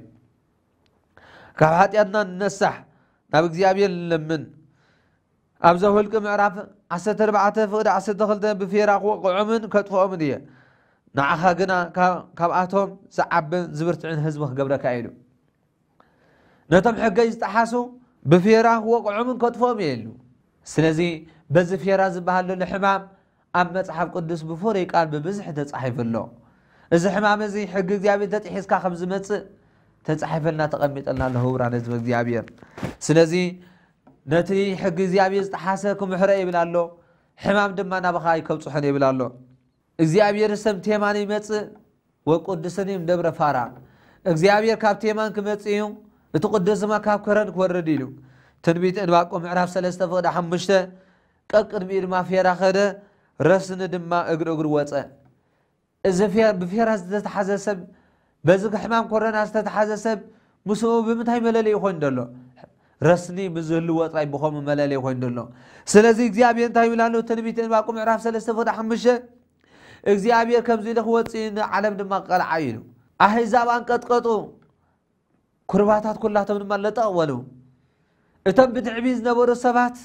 ካብ ሓጢኣትና ንነሳሕ፣ ናብ እግዚኣብሔር ንለምን። ኣብ ዘኍልቍ ምዕራፍ ዓሰርተ ኣርባዕተ ፍቕዲ ዓሰርተ ክልተ ብፌራ ክወቕዖምን ከጥፍኦምን እየ፣ ንዓኻ ግና ካ-፣ ካብኣቶም ዝዓብን ዝብርትዕን ህዝቢ ክገብረካ እየ ኢሉ። ነቶም ሕገይ ዝጠሓሱ ብፌራ ክወቕዖምን ከጥፍኦም እየ ኢሉ። ስለዚ በዚ ፌራ ዝበሃል ዘሎ ሕማም ኣብ መጽሓፍ ቅዱስ ብፍሩይ ቃል ብብዝሒ ተጻሒፉ ኣሎ። እዚ ሕማም እዚ ሕጊ እግዚኣብሔር ተጥሒስካ ከም ዝመጽእ ተጻሒፈልና ተቐሚጠልና ኣሎ፣ ህቡራን ህዝቢ እግዚኣብሔር። ስለዚ ነቲ ሕጊ እግዚኣብሔር ዝጠሓሰ ክምሕሮ ይብል ኣሎ፣ ሕማም ድማ ናባኻ ኣይከብጽሖን ይብል ኣሎ። እግዚኣብሔር ሰም ቴማን ይመጽእ ወቅድስን እም ደብረ ፋራ። እግዚኣብሔር ካብ ቴማን ክመጽእ እዩ፣ እቲ ቅዱስ ድማ ካብ ከረን ክወርድ ኢሉ። ትንቢት ዕንባቆም ምዕራፍ ሰለስተ ፍቕዲ ሓሙሽተ። ቀቅድሚኡ ድማ ፌራ ኸደ፣ ረስኒ ድማ እግሪ እግሪ ወጸ። እዚ ፌ-፣ ብፌራ ዝተተሓዘ ሰብ፣ በዚ ሕማም ኮሮና ዝተተሓዘ ሰብ ምስኡ ብምንታይ መለለዩ ኮይኑ ደሎ? ረስኒ ብዝህልዎ ጥራይ ብኸምኡ መለለዩ ኮይኑ ደሎ። ስለዚ እግዚኣብሔር እንታይ ይብል ኣሎ? ትንቢት ዕንባቆም ምዕራፍ ሰለስተ ፍቕዲ ሓሙሽተ፣ እግዚኣብሔር ከምዚ ኢሉ ክወጽእ እዩ፣ ንዓለም ድማ ክቐልዓ እዩ ኢሉ። ኣህዛብ ኣንቀጥቀጡ፣ ኩርባታት ኩላቶም ድማ ለጠቕ በሉ። እቶም ብትዕቢት ዝነበሩ ሰባት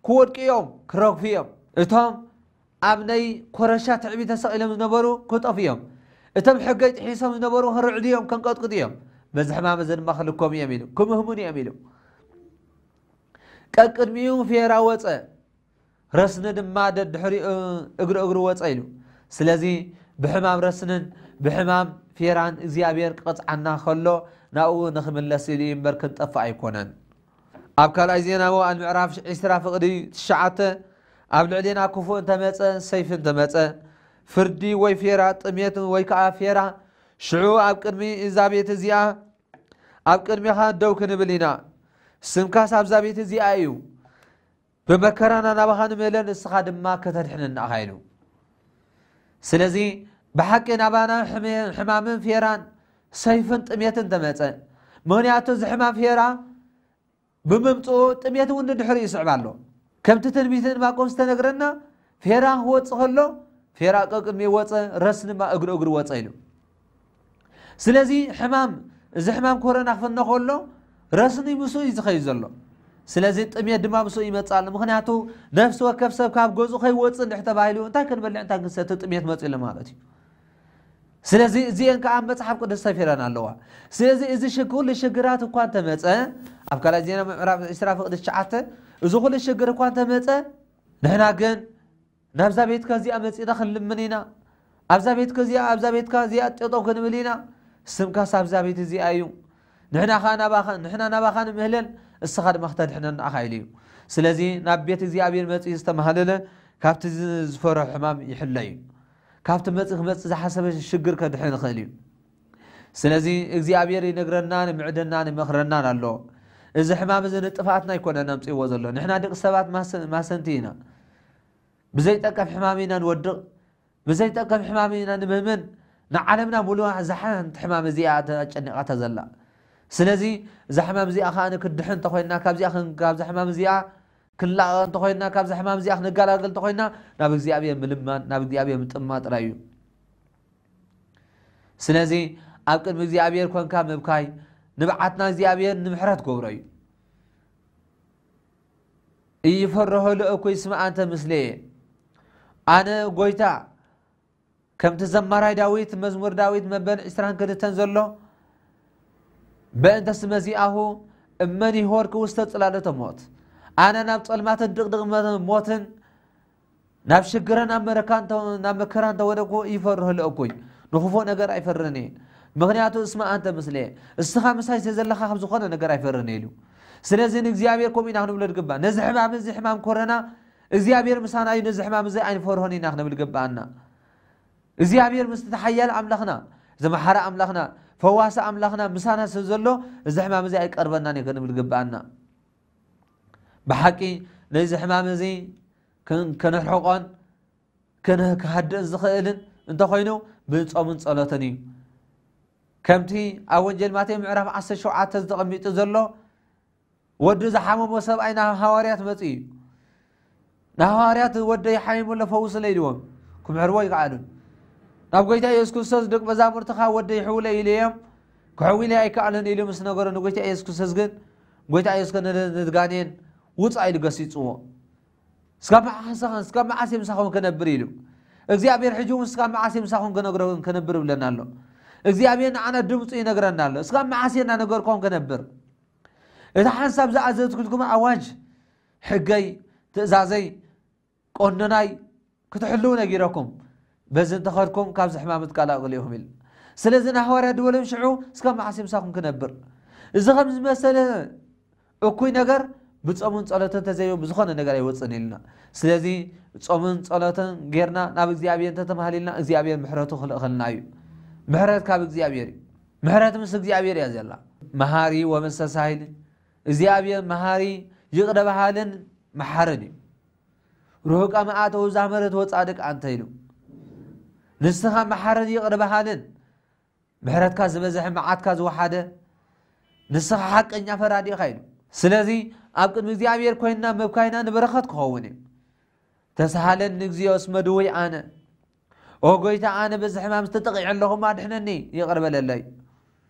ክወድቁ እዮም፣ ክረግፉ እዮም። እቶም ኣብ ናይ ኮረሻ ትዕቢት ተሰቒሎም ዝነበሩ ክጠፉ እዮም። እቶም ሕገይ ጥሒሶም ዝነበሩ ክርዕዱ እዮም፣ ከንቀጥቅጡ እዮም። በዚ ሕማም እዚ ድማ ክልከሙ እዮም ኢሉ፣ ክምህሙን እዮም ኢሉ። ቀቅድሚኡ ፌራ ወፀ፣ ረስኒ ድማ ደድሕሪኡ እግሪ እግሪ ወፀ ኢሉ። ስለዚ ብሕማም ረስንን ብሕማም ፌራን እግዚኣብሔር ክቐፅዓና ከሎ ናብኡ ንኽምለስ ኢሉ እዩ እምበር ክንጠፍእ ኣይኮነን። ኣብ ካልኣይ ዜና መዋዕል ምዕራፍ ዕስራ ፍቕዲ ትሽዓተ፣ ኣብ ልዕሌና ክፉእ እንተመጸ፣ ሰይፊ እንተመጸ፣ ፍርዲ ወይ ፌራ፣ ጥሜት ወይ ከኣ ፌራ፣ ሽዑ ኣብ ቅድሚ እዛ ቤት እዚኣ፣ ኣብ ቅድሜኻ ደው ክንብል ኢና። ስምካስ ኣብዛ ቤት እዚኣ እዩ። ብመከራና ናባኻ ንምህለን፣ ንስኻ ድማ ከተድሕነና ኢኻ ኢሉ። ስለዚ ብሓቂ ናባና ሕሜ-፣ ሕማምን ፌራን ሰይፍን ጥሜትን ተመጸ። ምኽንያቱ እዚ ሕማም ፌራ ብምምጽኡ ጥሜት እውን ንድሕሪኡ ይስዕብ ኣሎ። ከምቲ ትንቢት ዕንባቆም ዝተነግረና ፌራ ክወጽእ ከሎ ፌራ ቀቅድሚ ወጸ፣ ረስኒ ድማ እግሪ እግሪ ወጸ ኢሉ። ስለዚ ሕማም፣ እዚ ሕማም ኮሮና ክፍነ ከሎ ረስኒ ምስኡ እዩ ዝኸይድ ዘሎ። ስለዚ ጥሜት ድማ ምስኡ ይመጽእ ኣሎ። ምኽንያቱ ነፍሲ ወከፍ ሰብ ካብ ገዝኡ ከይወጽእ እንድሕር ተባሂሉ እንታይ ክንበልዕ እንታይ ክንሰቲ ጥሜት መጺኡ ኣሎ ማለት እዩ። ስለዚ እዚአን ከዓ ኣብ መጽሓፍ ቅዱስ ሰፊረን ኣለዋ። ስለዚ እዚ ሽግ-፣ ኩሉ ሽግራት እኳ እንተመጸ፣ ኣብ ካልኣይ ዜና ምዕራፍ ዕስራ ፍቕዲ ትሽዓተ፣ እዚ ኩሉ ሽግር እኳ እንተመጸ፣ ንሕና ግን ናብዛ ቤትካ እዚኣ መጺና ክንልምን ኢና። ኣብዛ ቤትካ እዚኣ፣ ኣብዛ ቤትካ እዚኣ ጠጠው ክንብል ኢና። ስምካስ ኣብዛ ቤት እዚኣ እዩ። ንሕና ኸኣ ናባኻ፣ ንሕና ናባኻ ንምህለል፣ እስኻ ድማ ክተድሕነና ኢኻ ኢሉ እዩ። ስለዚ ናብ ቤት እግዚኣብሔር መጺኡ ዝተማህለለ ካብቲ ዝ-፣ ዝፈርሖ ሕማም ይሕለ እዩ። ካብቲ መጺእ ክመጽእ ዝሓሰበ ሽግር ከድሕን ይኽእል እዩ። ስለዚ እግዚኣብሔር ይነግረና፣ ንምዕደና፣ ንምኽረናን ኣሎ። እዚ ሕማም እዚ ንጥፍኣትና ኣይኮነን ኣምጺእዎ ዘሎ። ንሕና ደቂ ሰባት ማሰ-፣ ማሰንቲ ኢና። ብዘይጠቅም ሕማም ኢና ንወድቕ። ብዘይጠቅም ሕማም ኢና ንምህምን። ንዓለምና ሙሉኣ እዛ ሓንቲ ሕማም እዚኣ እያ ኣጨኒቓታ ዘላ። ስለዚ እዛ ሕማም እዚኣ ኸኣ ክንድሕን እንተኾይንና፣ ካብዚኣ ክን-፣ ካብዛ ሕማም እዚኣ ክንላቐቕ እንተኾይንና፣ ካብዛ ሕማም እዚኣ ክንገላገል እንተኾይንና፣ ናብ እግዚኣብሔር ምልማን፣ ናብ እግዚኣብሔር ምጥማት ጥራይ እዩ። ስለዚ ኣብ ቅድሚ እግዚኣብሔር ኮንካ ምብካይ ንብዓትና እግዚኣብሔር ንምሕረት ገብሮ እዩ። "እይፈርሆ ለእኩይ እስመ ኣንተ ምስሌየ።" ኣነ ጎይታ፣ ከምቲ ዘማራይ ዳዊት፣ መዝሙር ዳዊት መበል ዕስራን ክልተን ዘሎ፣ "በእንተ ስመ ዚኣሁ እመን ይሆርክ ውስተ ጽላሎተ ሞት።" ኣነ ናብ ጸልማትን ድቕድቕ መ-፣ ሞትን ናብ ሽግርን ኣብ መረካን ተ-፣ ናብ መከራን ተወደቅኩ፣ ይፈርህ ለእኩይ። ንክፉእ ነገር ኣይፈርን እየ። ምኽንያቱ እስመ ኣንተ ምስሌ፣ እስኻ ምሳይ ስለ ዘለኻ ካብ ዝኾነ ነገር ኣይፈርን እየ ኢሉ። ስለዚ ንእግዚኣብሔር ከምኡ ኢና ክንብሎ ዝግባእ። ነዚ ሕማም እዚ፣ ሕማም ኮረና፣ እግዚኣብሔር ምሳና እዩ፣ ነዚ ሕማም እዚ ኣይንፈርሆን ኢና ክንብል ግባኣና። እግዚኣብሔር ምስቲ ሓያል ኣምላኽና፣ ዝመሓረ ኣምላኽና፣ ፈዋሲ ኣምላኽና ምሳና ስለ ዘሎ፣ እዚ ሕማም እዚ ኣይቀርበናን እዩ ክንብል ግባኣና። ብሓቂ ነዚ ሕማም እዚ ክን-፣ ከነርሕቖን ክን-፣ ክሃድእን ዝኽእልን እንተኾይኑ ብጾምን ጸሎትን እዩ። ከምቲ ኣብ ወንጌል ማቴዎስ ምዕራፍ ዓሰርተ ሸውዓተ ዝተቐሚጡ ዘሎ፣ ወዱ ዝሓመሞ ሰብኣይ ናብ ሃዋርያት መጺኡ እዩ። ንሃዋርያት፣ "ወደይ ሓሚሙ ኣሎ፣ ፈውስለይ" ኢልዎም። ክምሕርዎ ኣይከኣሉን። ናብ ጎይታ የሱስ ክርስቶስ፣ "ደቂ መዛሙርትኻ ወደይ ይሕውለይ ኢለዮም፣ ክሕውይለይ ኣይከኣሉን" ኢሉ ምስ ነገሮ፣ ንጎይታ የሱስ ክርስቶስ ግን፣ ጎይታ የሱስ ግን ን-፣ ንጋኔን፣ "ውጻእ" ኢሉ ገሲጽዎ። "እስካብ መዓስ፣ እስካብ መዓስ እየ ምሳኹም ክነብር?" ኢሉ። እግዚኣብሔር ሕጂ እውን "እስካብ መዓስ እየ ምሳኹም ክነግረ-፣ ክነብር?" ይብለና ኣሎ። እግዚኣብሔር ንዓና ድምፁ ይነግረና ኣሎ። "እስካብ መዓስ እየ እናነገርኩም ክነብር? እቲ ሓንሳብ ዝኣዘዝኩልኩም ኣዋጅ፣ ሕገይ፣ ትእዛዘይ፣ ቀኖናይ ክትሕልዉ ነጊረኩም፣ በዚ እንተኸድኩም ካብዚ ሕማም ትቀላቐሉ ኢኹም" ኢሉ። ስለዚ ንሃዋርያት ድበሎም ሽዑ፣ "እስካብ መዓስ እየ ምሳኹም ክነብር?" እዚ ከም ዝመሰለ እኩይ ነገር ብጾምን ጸሎትን ተዘይበ ብዝኾነ ነገር ኣይወጽእን ኢልና። ስለዚ ጾምን ጸሎትን ጌርና ናብ እግዚኣብሔር እንተተማህሊልና እግዚኣብሔር ምሕረቱ ክልእኸልና እዩ። ምሕረት ካብ እግዚኣብሔር እዩ። ምሕረት ምስ እግዚኣብሔር እያ ዘላ። መሃሪ ወመስተሳሂል፣ እግዚኣብሔር መሃሪ ይቕረ በሃልን መሓርን እዩ። ርሑቅ መዓት ወብዝሃ ምሕረት ወጻድቅ ኣንተ ኢሉ። ንስኻ መሓርን ይቕረ በሃልን ምሕረትካ ዝበዝሐ መዓትካ ዝወሓደ ንስኻ ሓቀኛ ፈራዲ ኢኻ ኢሉ። ስለዚ ኣብ ቅድሚ እግዚኣብሔር ኮይንና ምብካይና ንበረኸት ክኸውን እዩ። "ተሳሃለኒ እግዚኣብሔር እስመ ድውይ ኣነ"፣ "ኦ ጎይታ፣ ኣነ በዚ ሕማም ተጠቒዐ ኣለኹ፣ ኣድሕነኒ፣ ይቕረ በለለይ"።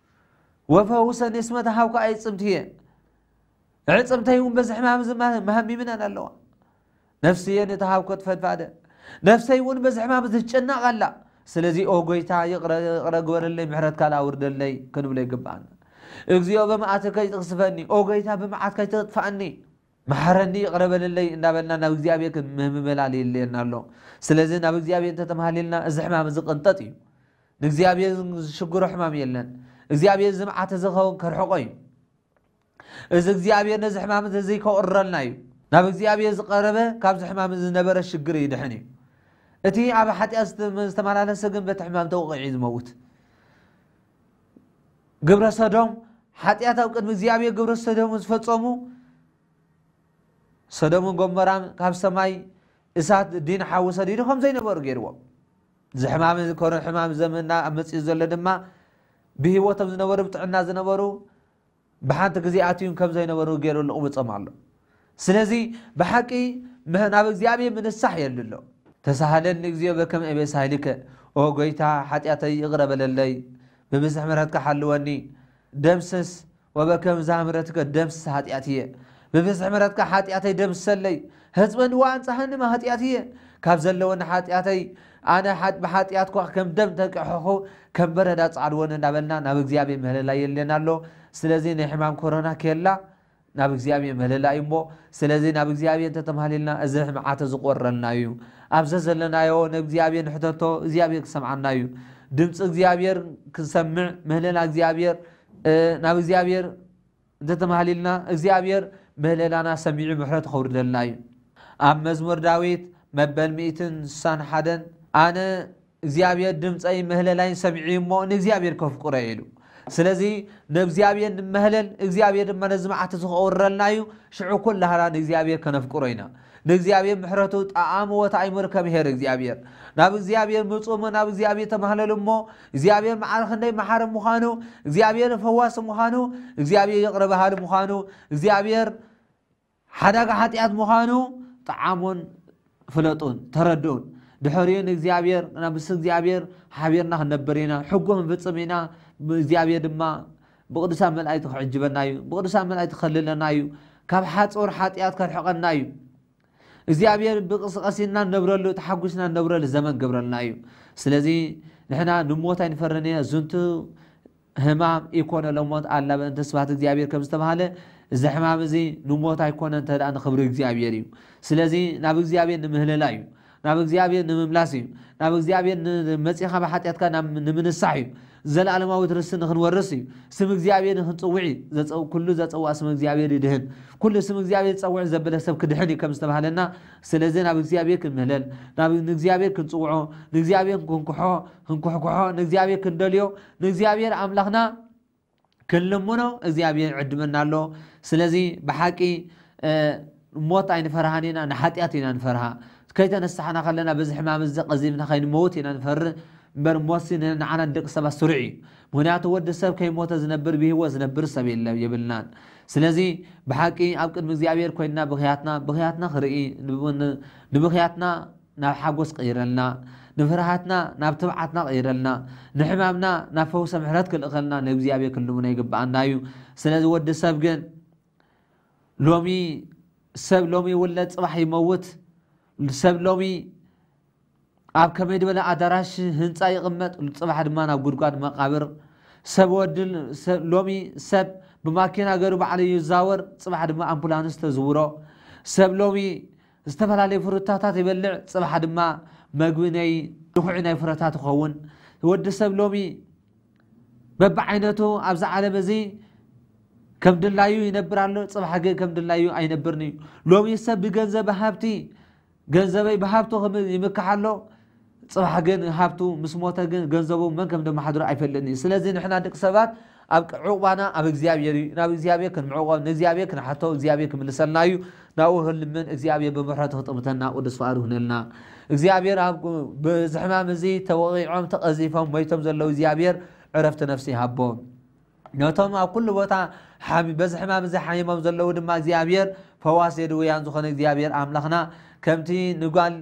ወፈውሰኒ እስመ ተሃብኩ ኣዕጽምትየ። ኣዕጽምተይ እውን በዚ ሕማም እዚ ማ-፣ መሃሚምናን ኣለዋ። ነፍስየ ንተሃብኮ ትፈድፋደ። ነፍሰይ እውን በዚ ሕማም ትጨነቕ ኣላ። ስለዚ ኦ ጎይታ ይቕረ፣ ይቕረ ግበረለይ፣ ምሕረትካ ኣውርደለይ ክንብሎ ይግባኣና። እግዚኦ በመዓትከ ይትቕስፈኒ፣ ኦ ጎይታ ብመዓትካ ይተጥፍኣኒ። መሓረኒ ይቕረ በለለይ እንዳበልና ናብ እግዚኣብሔር ክንምምላል የድልየና ኣሎ። ስለዚ ናብ እግዚኣብሔር እንተተማህሊልና እዚ ሕማም እዚ ቅንጠጥ እዩ። ንእግዚኣብሔር ዝሽግሮ ሕማም የለን። እግዚኣብሔር እዚ መዓት እዚ ከውን ከርሕቆ እዩ። እዚ እግዚኣብሔር ነዚ ሕማም እዚ ከቕርረልና እዩ። ናብ እግዚኣብሔር ዝቐረበ ካብዚ ሕማም እዚ ዝነበረ ሽግር ይድሕን እዩ። እቲ ኣብ ሓጢኣት ዝተ-፣ ዝተመላለሰ ግን በቲ ሕማም ተወቒዑ እዩ ዝመውት። ግብረ ሰዶም ሓጢኣት ኣብ ቅድሚ እግዚኣብሔር ግብረ ሰዶም ዝፈጸሙ ሰዶምን ጎመራን ካብ ሰማይ እሳት ዲን ሓዊ ሰዲዱ ከም ዘይነበሩ ገይርዎም። እዚ ሕማም እዚ ኮሮና ሕማም ዘመንና ኣብ መጽኡ ዘሎ ድማ ብህይወቶም ዝነበሩ ብጥዕና ዝነበሩ ብሓንቲ ግዜ ኣትዩን ከም ዘይነበሩ ገይሩ ልቕምጾም ኣሎ። ስለዚ ብሓቂ መ-፣ ናብ እግዚኣብሔር ምንሳሕ የድሊ ኣሎ። ተሳሃለኒ እግዚኣብሔር በከመ ኤቤሳይልከ፣ ኦ ጎይታ ሓጢኣተይ ይቕረ በለለይ፣ ብብዝሒ ምሕረትካ ሓልወኒ፣ ደምስስ ወበከም ዛምረትከ ደምስስ ኃጢአትየ። ብብዝሒ ምሕረትካ ኃጢአተይ ደምስሰለይ። ህጽበኒ ወአንጽሐኒ እምኃጢአትየ። ካብ ዘለወኒ ኃጢአተይ ኣነ ሓጥ-፣ ብኃጢአትኳ ከም ደም ተቂሖኹ ከም በረድ ኣጽዓድወኒ እንዳበልና ናብ እግዚኣብሔር ምህለላ የድልየና ኣሎ። ስለዚ ናይ ሕማም ኮሮና ኬላ ናብ እግዚኣብሔር ምህለላ እዩ እሞ፣ ስለዚ ናብ እግዚኣብሔር እንተተማህሊልና እዚ መዓት እዚ ክወረልና እዩ። ኣብዚ ዘለናዮ ንእግዚኣብሔር ንሕተቶ እግዚኣብሔር ክሰምዓና እዩ። ድምፂ እግዚኣብሔር ክንሰምዕ ምህለላ እግዚኣብሔር፣ እ፣ ናብ እግዚኣብሔር እንተተማህሊልና እግዚኣብሔር ምህለላና ሰሚዑ ምሕረት ከውርደልና እዩ። ኣብ መዝሙር ዳዊት መበል ሚእትን ስሳን ሓደን ኣነ እግዚኣብሔር ድምፀይ ምህለላይን ሰሚዑ እሞ ንእግዚኣብሔር ከፍቅሮ ኢሉ። ስለዚ ንእግዚኣብሔር ንመህለል፣ እግዚኣብሔር ድማ ነዚ መዓት እዚ ከውርረልና እዩ። ሽዑ ኩላህና ንእግዚኣብሔር ከነፍቅሮ ኢና። ንእግዚኣብሔር ምሕረቱ ጠዓሚ ወተኣይምር ከምህር እግዚኣብሔር። ናብ እግዚኣብሔር ምጹ እሞ ናብ እግዚኣብሔር ተማህለሉ እሞ እግዚኣብሔር መዓር ክንደይ መሓሪ ምዃኑ፣ እግዚኣብሔር ፈዋሲ ምዃኑ፣ እግዚኣብሔር ይቕረ በሃሊ ምዃኑ፣ እግዚኣብሔር ሓዳጋ ሓጢኣት ምዃኑ ጠዓሙን ፍለጡን ተረድኡን። ድሕሪኡ ንእግዚኣብሔር፣ ናብ ምስ እግዚኣብሔር ሓቢርና ክንነብር ኢና፣ ሕጉ ክንፍጽም ኢና። እግዚኣብሔር ድማ ብቅዱሳን መላእክቲ ክዕጅበና እዩ፣ ብቅዱሳን መላእክቲ ክኸልለና እዩ፣ ካብ ሓጹር ሓጢኣት ከርሕቐና እዩ። እግዚኣብሔር ብቅስቀሲና ንነብረሉ፣ ተሓጒስና ንነብረሉ ዘመን ገብረልና እዩ። ስለዚ ንሕና ንሞት ኣይንፈርን ኢና። ዝንቱ ህማም ኢኮነ ለሞት ኣላ በእንተ ስብሐት እግዚኣብሔር ከም ዝተባህለ፣ እዚ ሕማም እዚ ንሞት ኣይኮነ እንተ ደኣ ንኽብሪ እግዚኣብሔር እዩ። ስለዚ ናብ እግዚኣብሔር ንምህለላ እዩ። ናብ እግዚኣብሔር ንምምላስ እዩ። ናብ እግዚኣብሔር ን-፣ መጺኻ ብሓጢኣትካ ናብ ንምንሳሕ እዩ። ዘለኣለማዊት ርስቲ ንኽንወርስ እዩ። ስም እግዚኣብሔር ንኽንጽውዕ እዩ። ዘጸው-፣ ኩሉ ዘጸውዓ ስም እግዚኣብሔር ይድህን። ኩሉ ስም እግዚኣብሔር ዝጸውዕ ዘበለ ሰብ ክድሕን እዩ ከም ዝተባህለና፣ ስለዚ ናብ እግዚኣብሔር ክንምህለል፣ ናብ ንእግዚኣብሔር ክንጽውዖ፣ ንእግዚኣብሔር ክንኩሖ፣ ክንኩሕኩሖ፣ ንእግዚኣብሔር ክንደልዮ፣ ንእግዚኣብሔር ኣምላኽና ክንልምኖ እግዚኣብሔር ይዕድመና ኣሎ። ስለዚ ብሓቂ፣ እ፣ ሞት ኣይንፈርሃን ኢና፣ ንሓጢኣት ኢና ንፈርሃ። ከይተነሳሕና ከለና በዚ ሕማም እዚ ቀዚፍና ከይንመውት ኢና ንፈርህ። እምበር ሞትሲ ን-፣ ንዓና ንደቂ ሰባት ስሩዕ እዩ። ምኽንያቱ ወዲ ሰብ ከይሞተ ዝነብር ብህይወት ዝነብር ሰብ የለ-፣ የብልናን። ስለዚ ብሓቂ ኣብ ቅድሚ እግዚኣብሔር ኮይንና ብኽያትና፣ ብኽያትና ክርኢ፣ ንብ-፣ ን-፣ ንብኽያትና ናብ ሓጎስ ቀይረልና፣ ንፍርሃትና ናብ ትብዓትና ቀይረልና፣ ንሕማምና ናብ ፈውሰ ምሕረት ክልእኸልና ንእግዚኣብሔር ክንልምኖ ይግብኣና እዩ። ስለዚ ወዲ ሰብ ግን ሎሚ፣ ሰብ ሎሚ ይውለድ፣ ጽባሕ ይመውት። ሰብ ሎሚ ኣብ ከመይ ዝበለ ኣዳራሽ ህንጻ ይቕመጥ፣ ጽባሕ ድማ ናብ ጉድጓድ መቓብር። ሰብ ወዲ፣ ሰብ ሎሚ ሰብ ብማኪና ገይሩ ባዕሉ ይዛወር፣ ጽባሕ ድማ ኣምቡላንስ ተዝውሮ። ሰብ ሎሚ ዝተፈላለዩ ፍሩታታት ይበልዕ፣ ጽባሕ ድማ መግቢ ናይ ድኹዒ ናይ ፍረታት ይኸውን። ወዲ ሰብ ሎሚ በብዓይነቱ ኣብዚ ዓለም እዚ ከም ድላዩ ይነብር ኣሎ፣ ጽባሕ ግን ከም ድላዩ ኣይነብርን እዩ። ሎሚ ሰብ ብገንዘብ ሃብቲ፣ ገንዘበይ ብሃብቱ ክም-፣ ይምካሕ ኣሎ፣ ጽባሕ ግን ሃብቱ ምስ ሞተ ግን ገንዘቡ መን ከም ደመሓድሮ ኣይፈልጥን እዩ። ስለዚ ንሕና ደቂ ሰባት ኣብ ቅ-፣ ዕቑባና ኣብ እግዚኣብሔር እዩ። ናብ እግዚኣብሔር ክንምዕቆብ፣ ንእግዚኣብሔር ክንሓቶ፣ እግዚኣብሔር ክምልሰልና እዩ። ናብኡ ክንልምን እግዚኣብሔር ብምሕረቱ ክጥምተና ቅዱስ ፍቓዱ ይሁነልና። እግዚኣብሔር ኣብ ቁ-፣ በዚ ሕማም እዚ ተወቒዖም፣ ተቐዚፎም፣ ሞይቶም ዘለዉ እግዚኣብሔር ዕረፍቲ ነፍሲ ይሃቦም። ነቶም ኣብ ኩሉ ቦታ ሓሚ-፣ በዚ ሕማም እዚ ሓሚሞም ዘለዉ ድማ እግዚኣብሔር ፈዋሲ ድውያን ዝኾነ እግዚኣብሔር ኣምላኽና ከምቲ ንጓል፣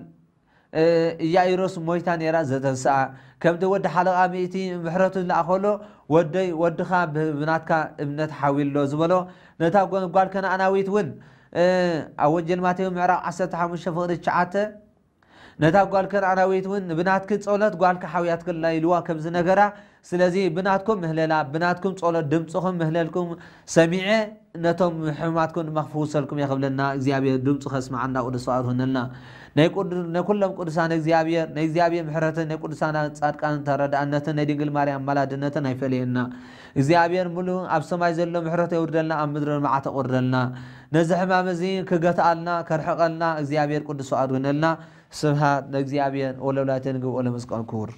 እ፣ ኢያኢሮስ ሞይታ ነይራ ዘተንስኣ፣ ከምቲ ወዲ ሓለቓ ሚእቲ ምሕረቱ ዝለኣኸሎ፣ ወደይ፣ ወድኻ ብ-፣ ብናትካ እምነት ሓዊሎ ዝበሎ፣ ነታ ጓ-፣ ጓል ከነኣናዊት እውን፣ እ፣ ኣብ ወንጌል ማቴዎስ ምዕራፍ ዓሰርተ ሓሙሽተ ፍቕዲ ትሽዓተ፣ ነታ ጓል ከነኣናዊት እውን፣ "ብናትኪ ጸሎት ጓልካ ሓውያትክላ" ኢልዋ ከም ዝነገራ፣ ስለዚ ብናትኩም ምህለላ፣ ብናትኩም ጸሎት ድምጽኹም ምህለልኩም ሰሚዐ፣ ነቶም ሕሙማትኩም ድማ ክፍውሰልኩም እየ ክብለና እግዚኣብሔር ድምፁ ከስምዓና ቅዱስ ፍቓድ ሁነልና። ናይ ቅዱ-፣ ናይ ኩሎም ቅዱሳን እግዚኣብሔር፣ ናይ እግዚኣብሔር ምሕረትን ናይ ቅዱሳን ጻድቃን ተረዳእነትን ናይ ድንግል ማርያም ኣማላድነትን ኣይፈለየና። እግዚኣብሔር ምሉእ ኣብ ሰማይ ዘሎ ምሕረት የውርደልና፣ ኣብ ምድሪ መዓት ኣቑርደልና። ነዚ ሕማም እዚ ክገትኣልና፣ ከርሕቐልና እግዚኣብሔር ቅዱስ ፍቓድ ሁነልና። ስብሃት ለእግዚኣብሔር ወለወላዲቱ ድንግል ወለመስቀሉ ክቡር።